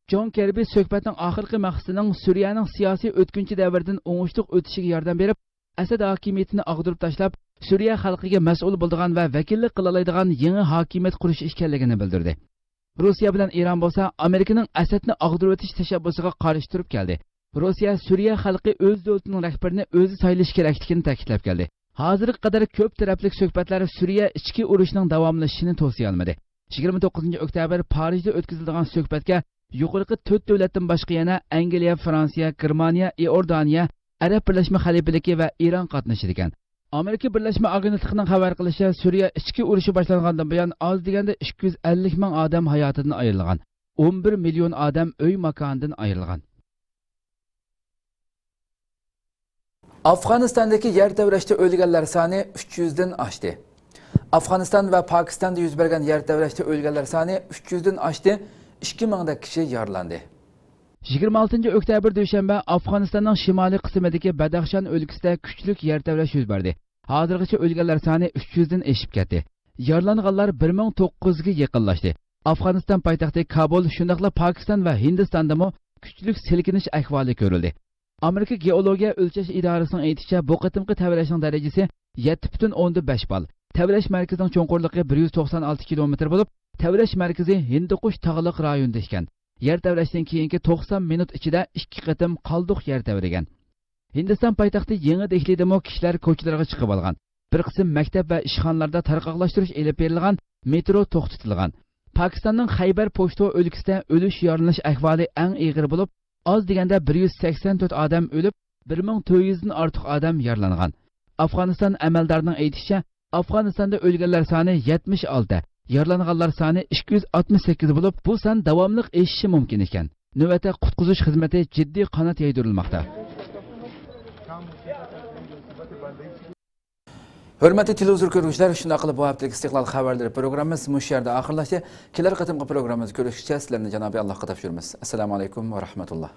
جون كىربى سۆھبەتنىڭ ئاخىرقى مەقسىتىنىڭ سۈرىيەنىڭ سىياسىي ئۆتكۈنچى دەۋرىدىن ئوڭۇشلۇق ئۆتۈشىگە ياردەم بېرىپ، ئەسەد ھاكىمىيىتىنى ئاغدۇرۇپ تاشلاپ، سۈرىيە خەلقىگە مەسئۇل بولىدىغان ۋە ۋەكىللىك قىلالايدىغان يېڭى ھاكىمىيەت قۇرۇش ئىكەنلىكىنى بىلدۈردى. روسىيە بىلەن ئىران بولسا ئامېرىكىنىڭ ئەسەدنى ئاغدۇرۇۋېتىش تەشەببۇسىغا قارشى تۇرۇپ كەلدى. روسىيە سۈرىيە خەلقى ئۆز دۆلىتىنىڭ رەھبىرىنى ئۆزى سايلىشى كېرەكلىكىنى تەكىتلەپ كەلدى. ھازىرغا قەدەر كۆپ تەرەپلىك سۆھبەتلەر سۈرىيە ئىچكى ئۇرۇشىنىڭ داۋاملىشىشىنى توسىيالمىدى. يىگىرمە توققۇزىنچى ئۆكتەبىر پارىژدا ئۆتكۈزۈلىدىغان سۆھبەتكە يۇقىرىقى تۆت دۆلەتتىن باشقا يەنە ئەنگلىيە، فرانسىيە، گېرمانىيە، ئىئوردانىيە، ئەرەب بىرلەشمە خەلىپىلىكى ۋە ئىران قاتنىشىدىكەن. ئامېرىكا بىرلەشمە ئاگېنتلىقىنىڭ خەۋەر قىلىشىچە، سۈرىيە ئىچكى ئۇرۇشى باشلانغاندىن بۇيان ئاز دېگەندە ئىككى يۈز ئەللىك مىڭ ئادەم ھاياتىدىن ئايرىلغان، ئون بىر مىليون ئادەم ئۆي ماكانىدىن ئايرىلغان. ئافغانىستاندىكى يەر تەۋرەشتە ئۆلگەنلەر سانى ئۈچ يۈزدىن ئاشتى. ئافغانىستان ۋە پاكىستاندا يۈز بەرگەن يەر تەۋرەشتە ئۆلگەنلەر سانى ئۈچ يۈزدىن ئاشتى، ئىككى مىڭدەك كىشى يارىلاندى. يىگىرمە ئالتىنچى ئۆكتەبىر دۈشەنبە ئافغانىستاننىڭ شىمالىي قىسمىدىكى بەدەخشان ئۆلكىسىدە كۈچلۈك يەر تەۋرەش يۈز بەردى. ھازىرغىچە ئۆلگەنلەر سانى ئۈچ يۈزدىن ئېشىپ كەتتى. يارىلانغانلار بىر مىڭ توققۇزغا يېقىنلاشتى. ئافغانىستان پايتەختى كابۇل، شۇنداقلا پاكىستان ۋە ھىندىستاندىمۇ كۈچلۈك سىلكىنىش ئەھۋالى كۆرۈلدى. ئامېرىكا گېئولوگىيە ئۆلچەش ئىدارىسىنىڭ ئېيتىشىچە، بۇ قېتىمقى تەۋرەشنىڭ دەرىجىسى يەتتە پۈتۈن ئوندىن بەش بال. تەۋرەش مەركىزىنىڭ چوڭقۇرلۇقى بىر يۈز توقسان ئالتە كىلومېتىر بولۇپ، تەۋرەش مەركىزى ھىندىقۇش تاغلىق رايونىدا ئىكەن. يەر تەۋرەشتىن كېيىنكى توقسان مىنۇت ئىچىدە ئىككى قېتىم قالدۇق يەر تەۋرىگەن. ھىندىستان پايتەختى يېڭى دېھلىدىمۇ كىشىلەر كوچىلارغا چىقىۋالغان. بىر قىسىم مەكتەپ ۋە ئىشخانىلاردا تارقاقلاشتۇرۇش ئېلىپ بېرىلغان، مېترو توختىتىلغان. پاكىستاننىڭ خەيبەر پوشتو ئۆلكىسىدە ئۆلۈش يارىلىنىش ئەھۋالى ئەڭ ئېغىر بولۇپ، ئاز دېگەندە بىر يۈز سەكسەن تۆت ئادەم ئۆلۈپ، بىر مىڭ تۆت يۈزدىن ئارتۇق ئادەم يارىلانغان. ئافغانىستان ئەمەلدارىنىڭ ئېيتىشىچە، ئافغانىستاندا ئۆلگەنلەر سانى يەتمىش ئالتە، يارىلانغانلار سانى ئىككى يۈز ئاتمىش سەككىز بولۇپ، بۇ سان داۋاملىق ئېشىشى مۇمكىن ئىكەن. نۆۋەتتە قۇتقۇزۇش خىزمىتى جىددىي قانات يايدۇرۇلماقتا. ھۆرمەتلىك تېلېۋىزور كۆرگۈچىلەر، شۇنداق قىلىپ بۇ ھەپتىلىك ئىستىقلال خەۋەرلىرى پروگراممىمىز مۇشۇ يەردە ئاخىرلاشتى. كېلەر قېتىمقى پروگراممىمىزدا كۆرۈشكىچە سىلەرنى جانابى ئاللاھقا تاپشۇرىمىز. ئەسسالامۇ ئەلەيكۇم ۋە رەھمەتۇللا.